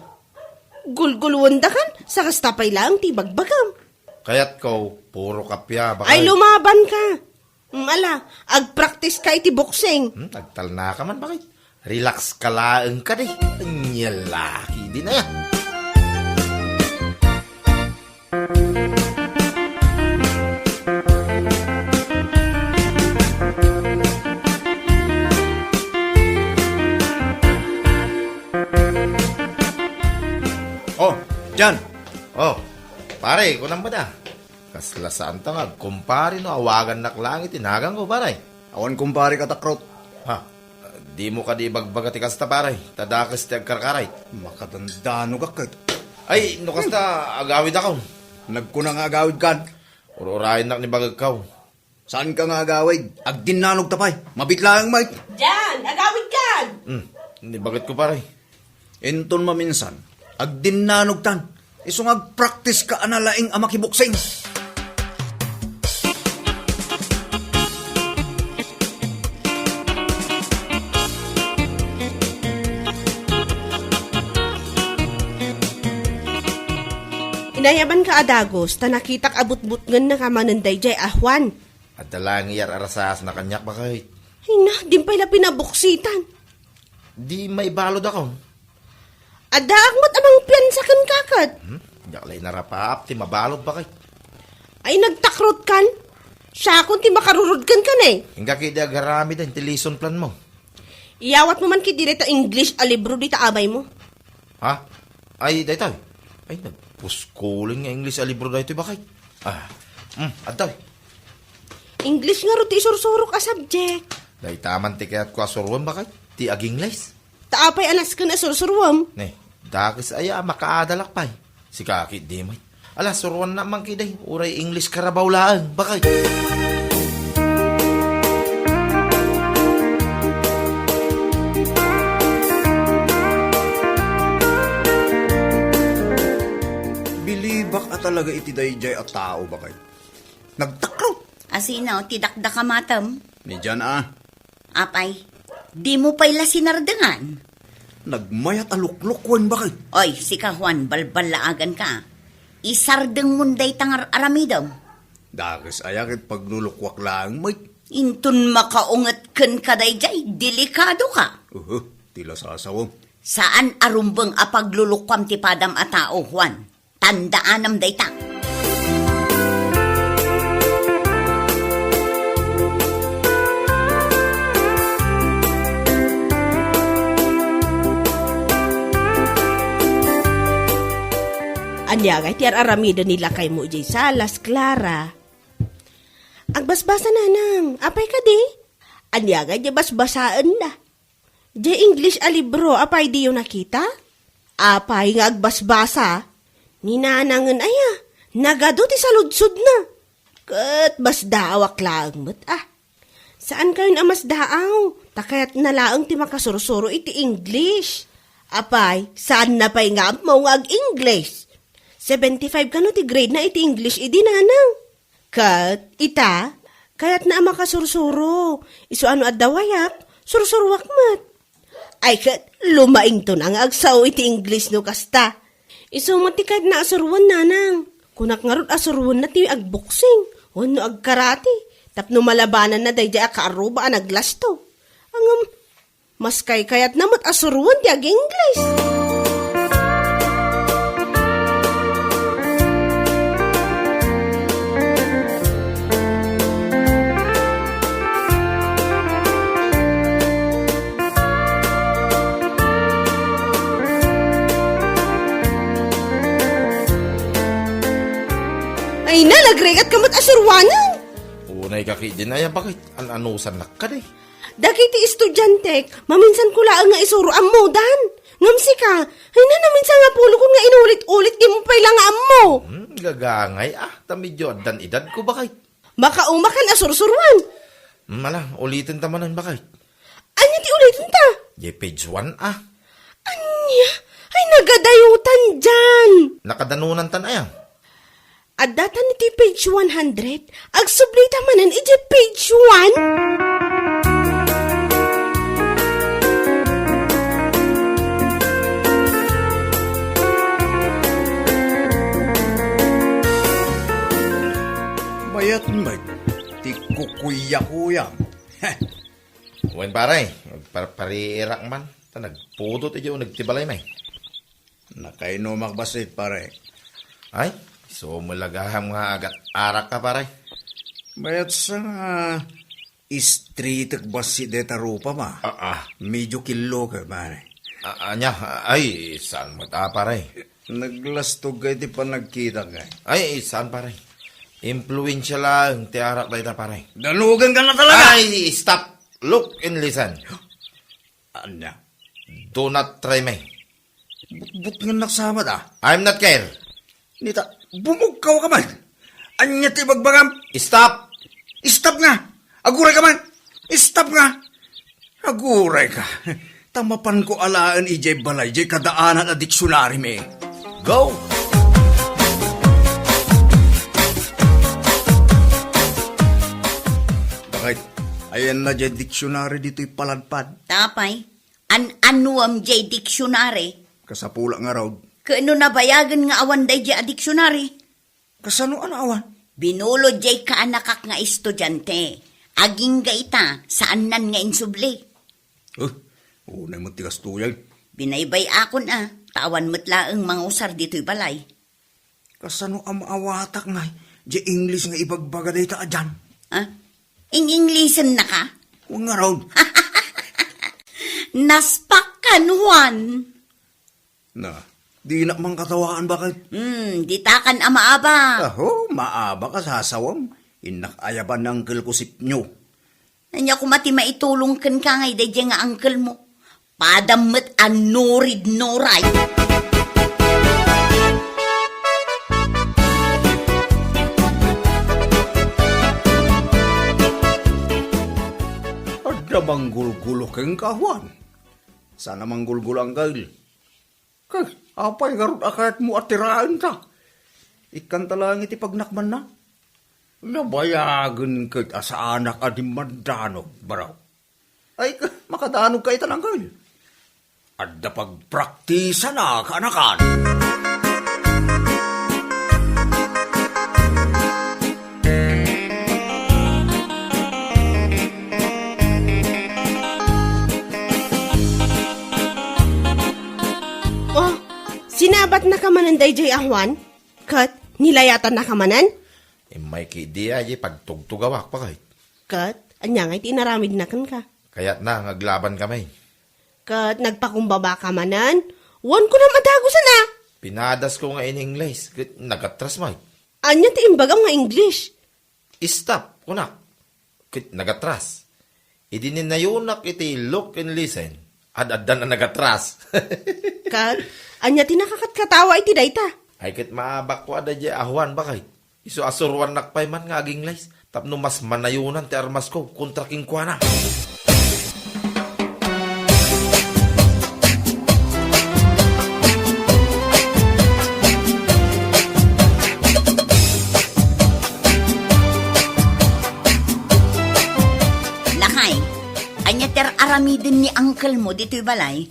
Gulgulwendakan, sa kasta pay laeng ti ibagbagam. Kayatko, puro kappia, baket. Ay, lumabanka. Mm, ala, agpraktiska iti boxing. Hmm, agtalnaka man, baket. Relax ka laeng kadi. Ania la ketdin aya. Yan. Oh, pare, kunam met a. Kasla saanta nga agkumpare no awagannak laeng iti naganko, pare. Awan kumpare, katakrot. Ha? Dimo kadi ibagbaga ti kasta, pare. Ta dakes ti agkarkaray. Makadandanogak ket. Ay, no kasta, agawidakon. Nagkuna nga agawidkan. Ur-urayennak ni bagekkaw. Saanka nga agawid? Agdinnanogta pay. Mabiit laeng met. Jan, agawidkan! Hmm, ni bagetko, pare. Inton maminsan, agdinnanogtan. Isu nga agpraktiska a nalaing a makiboksing. Inayabanka a dagus, ta nakitak a butbutngennaka manen daydiay a Juan. Adda laeng iyar-arasaasna kaniak, baket. Ay na, din pay la pinabuksitan. Di maibaludakon. Addaak met a mangpiansa kenka ket. Hmm? Diak la inarapaap ti mabalud, baket. Ay, nagtakrotkan? Siakon ti makarurod kenka, ne. Inka ketdi agaramiden ti lesson planmo. Iyawatmo man ketdi dayta English a libro dita abaymo. Ha? Ay, daytoy. Ay, nagpuskulen nga English a libro daytoy, baket. Ah, hmm, adtoy. English ngarud ti isursurok a subject. Dayta man ti kayatko a suroen, baket. Ti ag-English. Ta apay a nasken a sursuroem? Ne, dakes aya a makaadalak pay. Sika ketdi met. Ala, suroannak man ketdi. Uray English Carabao laeng, baket. Bilibak a talaga iti daydiay a tao, baket. Nagtakrot. Asino ti dakdakamatem? Ni Jan a. Apay, dimo pay la sinardengan? Nagmayat a luklukuen, baket. Oy, sika, Juan, balballaaganka. Isardengmon dayta nga ar-aramidem. Dakes aya ket paglulukuak laeng met. Inton makaunget kenka daydiay, delikadoka. Uhu, ti lasasawem. Saan a rumbeng a paglulukuam ti padam a tao, Juan. Tandaanam dayta. Ania ngay ti ar-aramiden ni lakaymo idiay salas, Clara? Agbasbasa, nanang. Apay kadi? Ania ngay ti basbasaenna? Diay English a libro, apay diyo nakita? Apay nga agbasbasa? Ni nanangen aya, nagadu ti saludsodna. Ket masdaawak laeng met, a. Saankayon a masdaaw, ta kayatna laeng ti makasursuro iti English. Apay, saanna pay nga ammo nga ag-English? Seventy-five kano ti grade na iti English idi, nanang? Ket ita, kayatna a makasursuro. Isu a no adda wayak, sursuroak met. Ay ket, lumaington a nga agsao iti English no kasta. Isu met ti kayatna a suroen, nanang. Kunak ngarud a suroenna ti agboksing wenno agkarate tapno malabananna daydiay a kaarruba a naglasto. Ngem, maskay kayatna met a suroen ti ag-English. Ay na, nagrigat ka met a suroanen. Unay ka ketdin aya, baket? An-anusannak kadi? Dagiti estudiantek, maminsan ko laeng nga isuro ammodan. Ngem sika, ay na, naminsan nga pulokon nga inulit-ulit, dimo pay la nga ammo. Hmm, gagangay, a, ta medio addan edadko, baket. Makaumakan a sursuroan. Hmm, ala, ulitenta manen, baket. Ania ti ulitenta? Diay page one, a. Ania? Ay, nagadayotan diay. Nakadanonantan aya? Addatan iti page one hundred. Agsublita manen iti page one. Mayat met ti kukuyakuya. Wen, pare, parpariirak man. Ta nagpudot idiay uneg ti balaymi. Nakainumak bassit, pare. Ay, sumulagaham nga agat-arak ka, pare. Mayat sa nga istritek bassit deta rupa, ma. Ah, ah. Medyo killo ka, pare. Ah, ania? Ay, saan met a, pare? Naglastog ka iti panagkitak, eh. Ay, saan, pare? Impluensya laeng ti arak dayta, pare. Danugan ka na talaga! Ay, stop! Look and listen. Ania? Do not try me. Butbutngennak sa met, ah. I'm not care. Nita, bumugkaw ka man. Ania ti ibagbagam? Stop! Stop nga! Aguray ka man! Stop nga! Aguray ka. Ta mapanko alaen idiay balay, diay kadaanan a diksionari mi. Go! Bakit? Ayanna diay diksionari ditoy paladpad. Apay, an-anuam diay diksionari? Kasapula ngarud. Ket no nabayagen nga awan daydiay a diksionari? Kasano a naawan? Binulod diay kaanakak nga estudiante. Agingga ita, saannan nga insubli. Eh, unay met ti kastoyan. Binaybay-akon a, ta awan met laeng mangusar ditoy balay. Kasano a maawatak nga diay English nga ibagbaga dayta a Jan? Ah? Ing-Englishennaka? Wen ngarud. Naspak kan Juan. Na, dinak man katawaan, bakit? Hmm, ditakan a maabak. Aho, maabak a sasawem. Innak ayaban ni Uncle ko sipnyo. Ania koma ti maitulong kenka nga daydiay nga uncle mo? Padam met a nurid nuray. Adda manggulgulo kenka, Juan? Saan a manggulgulo, Uncle. Ket apay ngarud a kayatmo a tiraenta? Ikkanta laeng iti pagnakmanna. Nabayagen ket a saanak a dimmandanog, baro. Ay, ket makadanog ka ita, Uncle. Adda pagpraktisan a kaanakan. Oh, sinabatnaka manen daydiay a Juan? Ket nilayatannaka manen? Immay ketdi a diay pagtugtugawak, bakit? Ket ania ngay ti inaramidna kenka? Kayatna nga aglaban kami. Ket nagpakumbabaka manen? Wen kunam a dagusen a! Pinadasko nga in-English, ket nagatras met. Ania ti imbagam nga English? Stop, kunak. Ket nagatras. Idi ninayonak iti look and listen, ad-addan a nagatras. Ket ania ti nakakatkatawa iti dayta? Ay, ket maabakko a daydiay a Juan, bakit? Isu a suruannak pay man nga aginglays tapno mas manayonan ti armasko kontra kenkuana. Lakay, ania ti ar-aramiden ni uncle mo ditoy balay?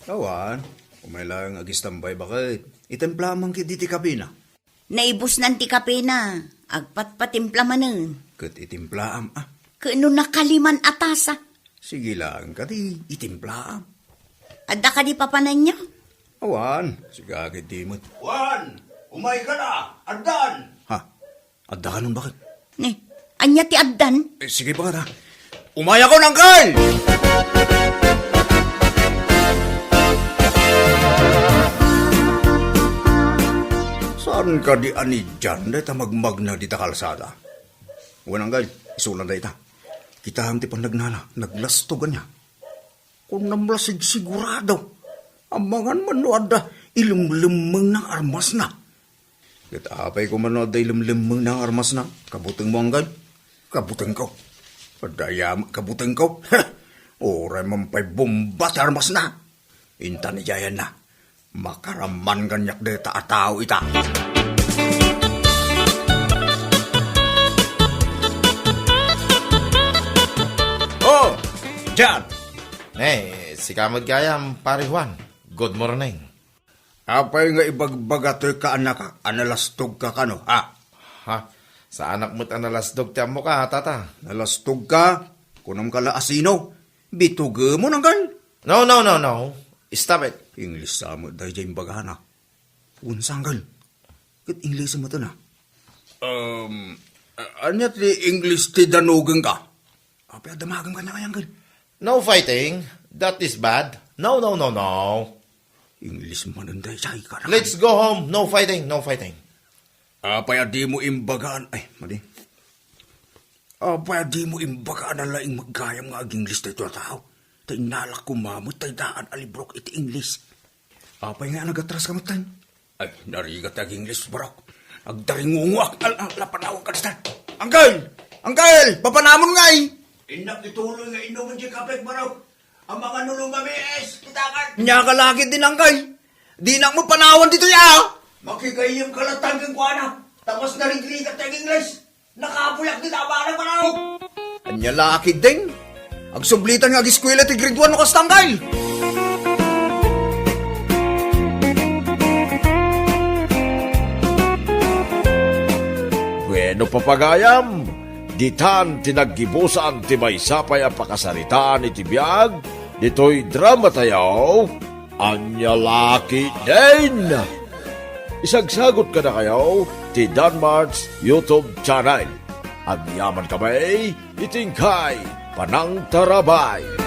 Awan, umay laeng agistambay, bakit? Itemplaam man ketdi ti kapena. Naibusnan ti kapena, agpatpatimpla manen. Ket itimplaam, a. Ket no nakaliman a tasa? Sige laeng kadi, itimplaam. Adda kadi papananyo? Awan, sika ketdi met. Juan, umay ka na, addan! Ha? Adda kanon, bakit? Ni, ania ti addan? Eh, sige, bakit, ha? Umayakon, Uncle! Saan kadi a ni Jan dayta magmagna dita kalsada? Wen, Uncle, isuna dayta. Kitaem ti pannagnana, naglastog ania. Kunam la sigsigurado. Amangan man no adda ilemlemmengna nga armasna. Ket apay koma no adda ilemlemmengna nga armasna? Kabutengmo, Uncle? Kabutengko. Adda aya met kabutengko? Uray man pay bomba ti armasna. Intan idiayanna. Makaraman kaniak dayta a tao ita. Oh, Jan! Eh, sika met gayam, Pare Juan. Good morning. Apay nga ibagbaga toy kaanakak a nalastogka kano, ha? Ha? Saanak met a nalastog ti ammoka, tata. Nalastogka? Kunamka la a sino? Bitugemon, Uncle? No, no, no, no. Stop it. English sa met daydiay imbagana. Wen, Uncle. Ket English met na. Um, a-, ania ti English ti danugenka? Apay a damagem kaniak, Uncle? No fighting. That is bad. No, no, no, no. English manen daydiay, karakal. Let's go home. No fighting, no fighting. Apay a dimo imbagaan? Ay, madi. Apay a dimo imbagaan a laing gayam nga ag-English daytoy a tao? Ta innalak koma met ta addaan a librok iti English. Apay nga nagatraska metten? Ay, narigat ti ag-English, barok. Agdaringunguak. Al-, al-, lapanawan ka, Stan. Uncle! Uncle! Papanamon ngay! Innak ituloy nga inumen ti kape, barok. Ang mga nulong mamiis, kita ka. Nya ka lagi din, Uncle. Dinak mo panawan ditoy, ah! Makigayyem ka latta kenkuana. Tapos narigrigat ti ag-English. Nakapuyak ti tabana, barok. Anya la ketdin? Agsublitan nga ageskuela ti grade one no kasta, Uncle. Bueno, papagayam, ditan ti naggibusan ti maysa pay a pakasaritaan iti biag ditoy dramatayo. Anya la ketdin? Isagsagot kadakayo ti Danmart's YouTube channel. Agyaman kami iti inkay panangtarabay.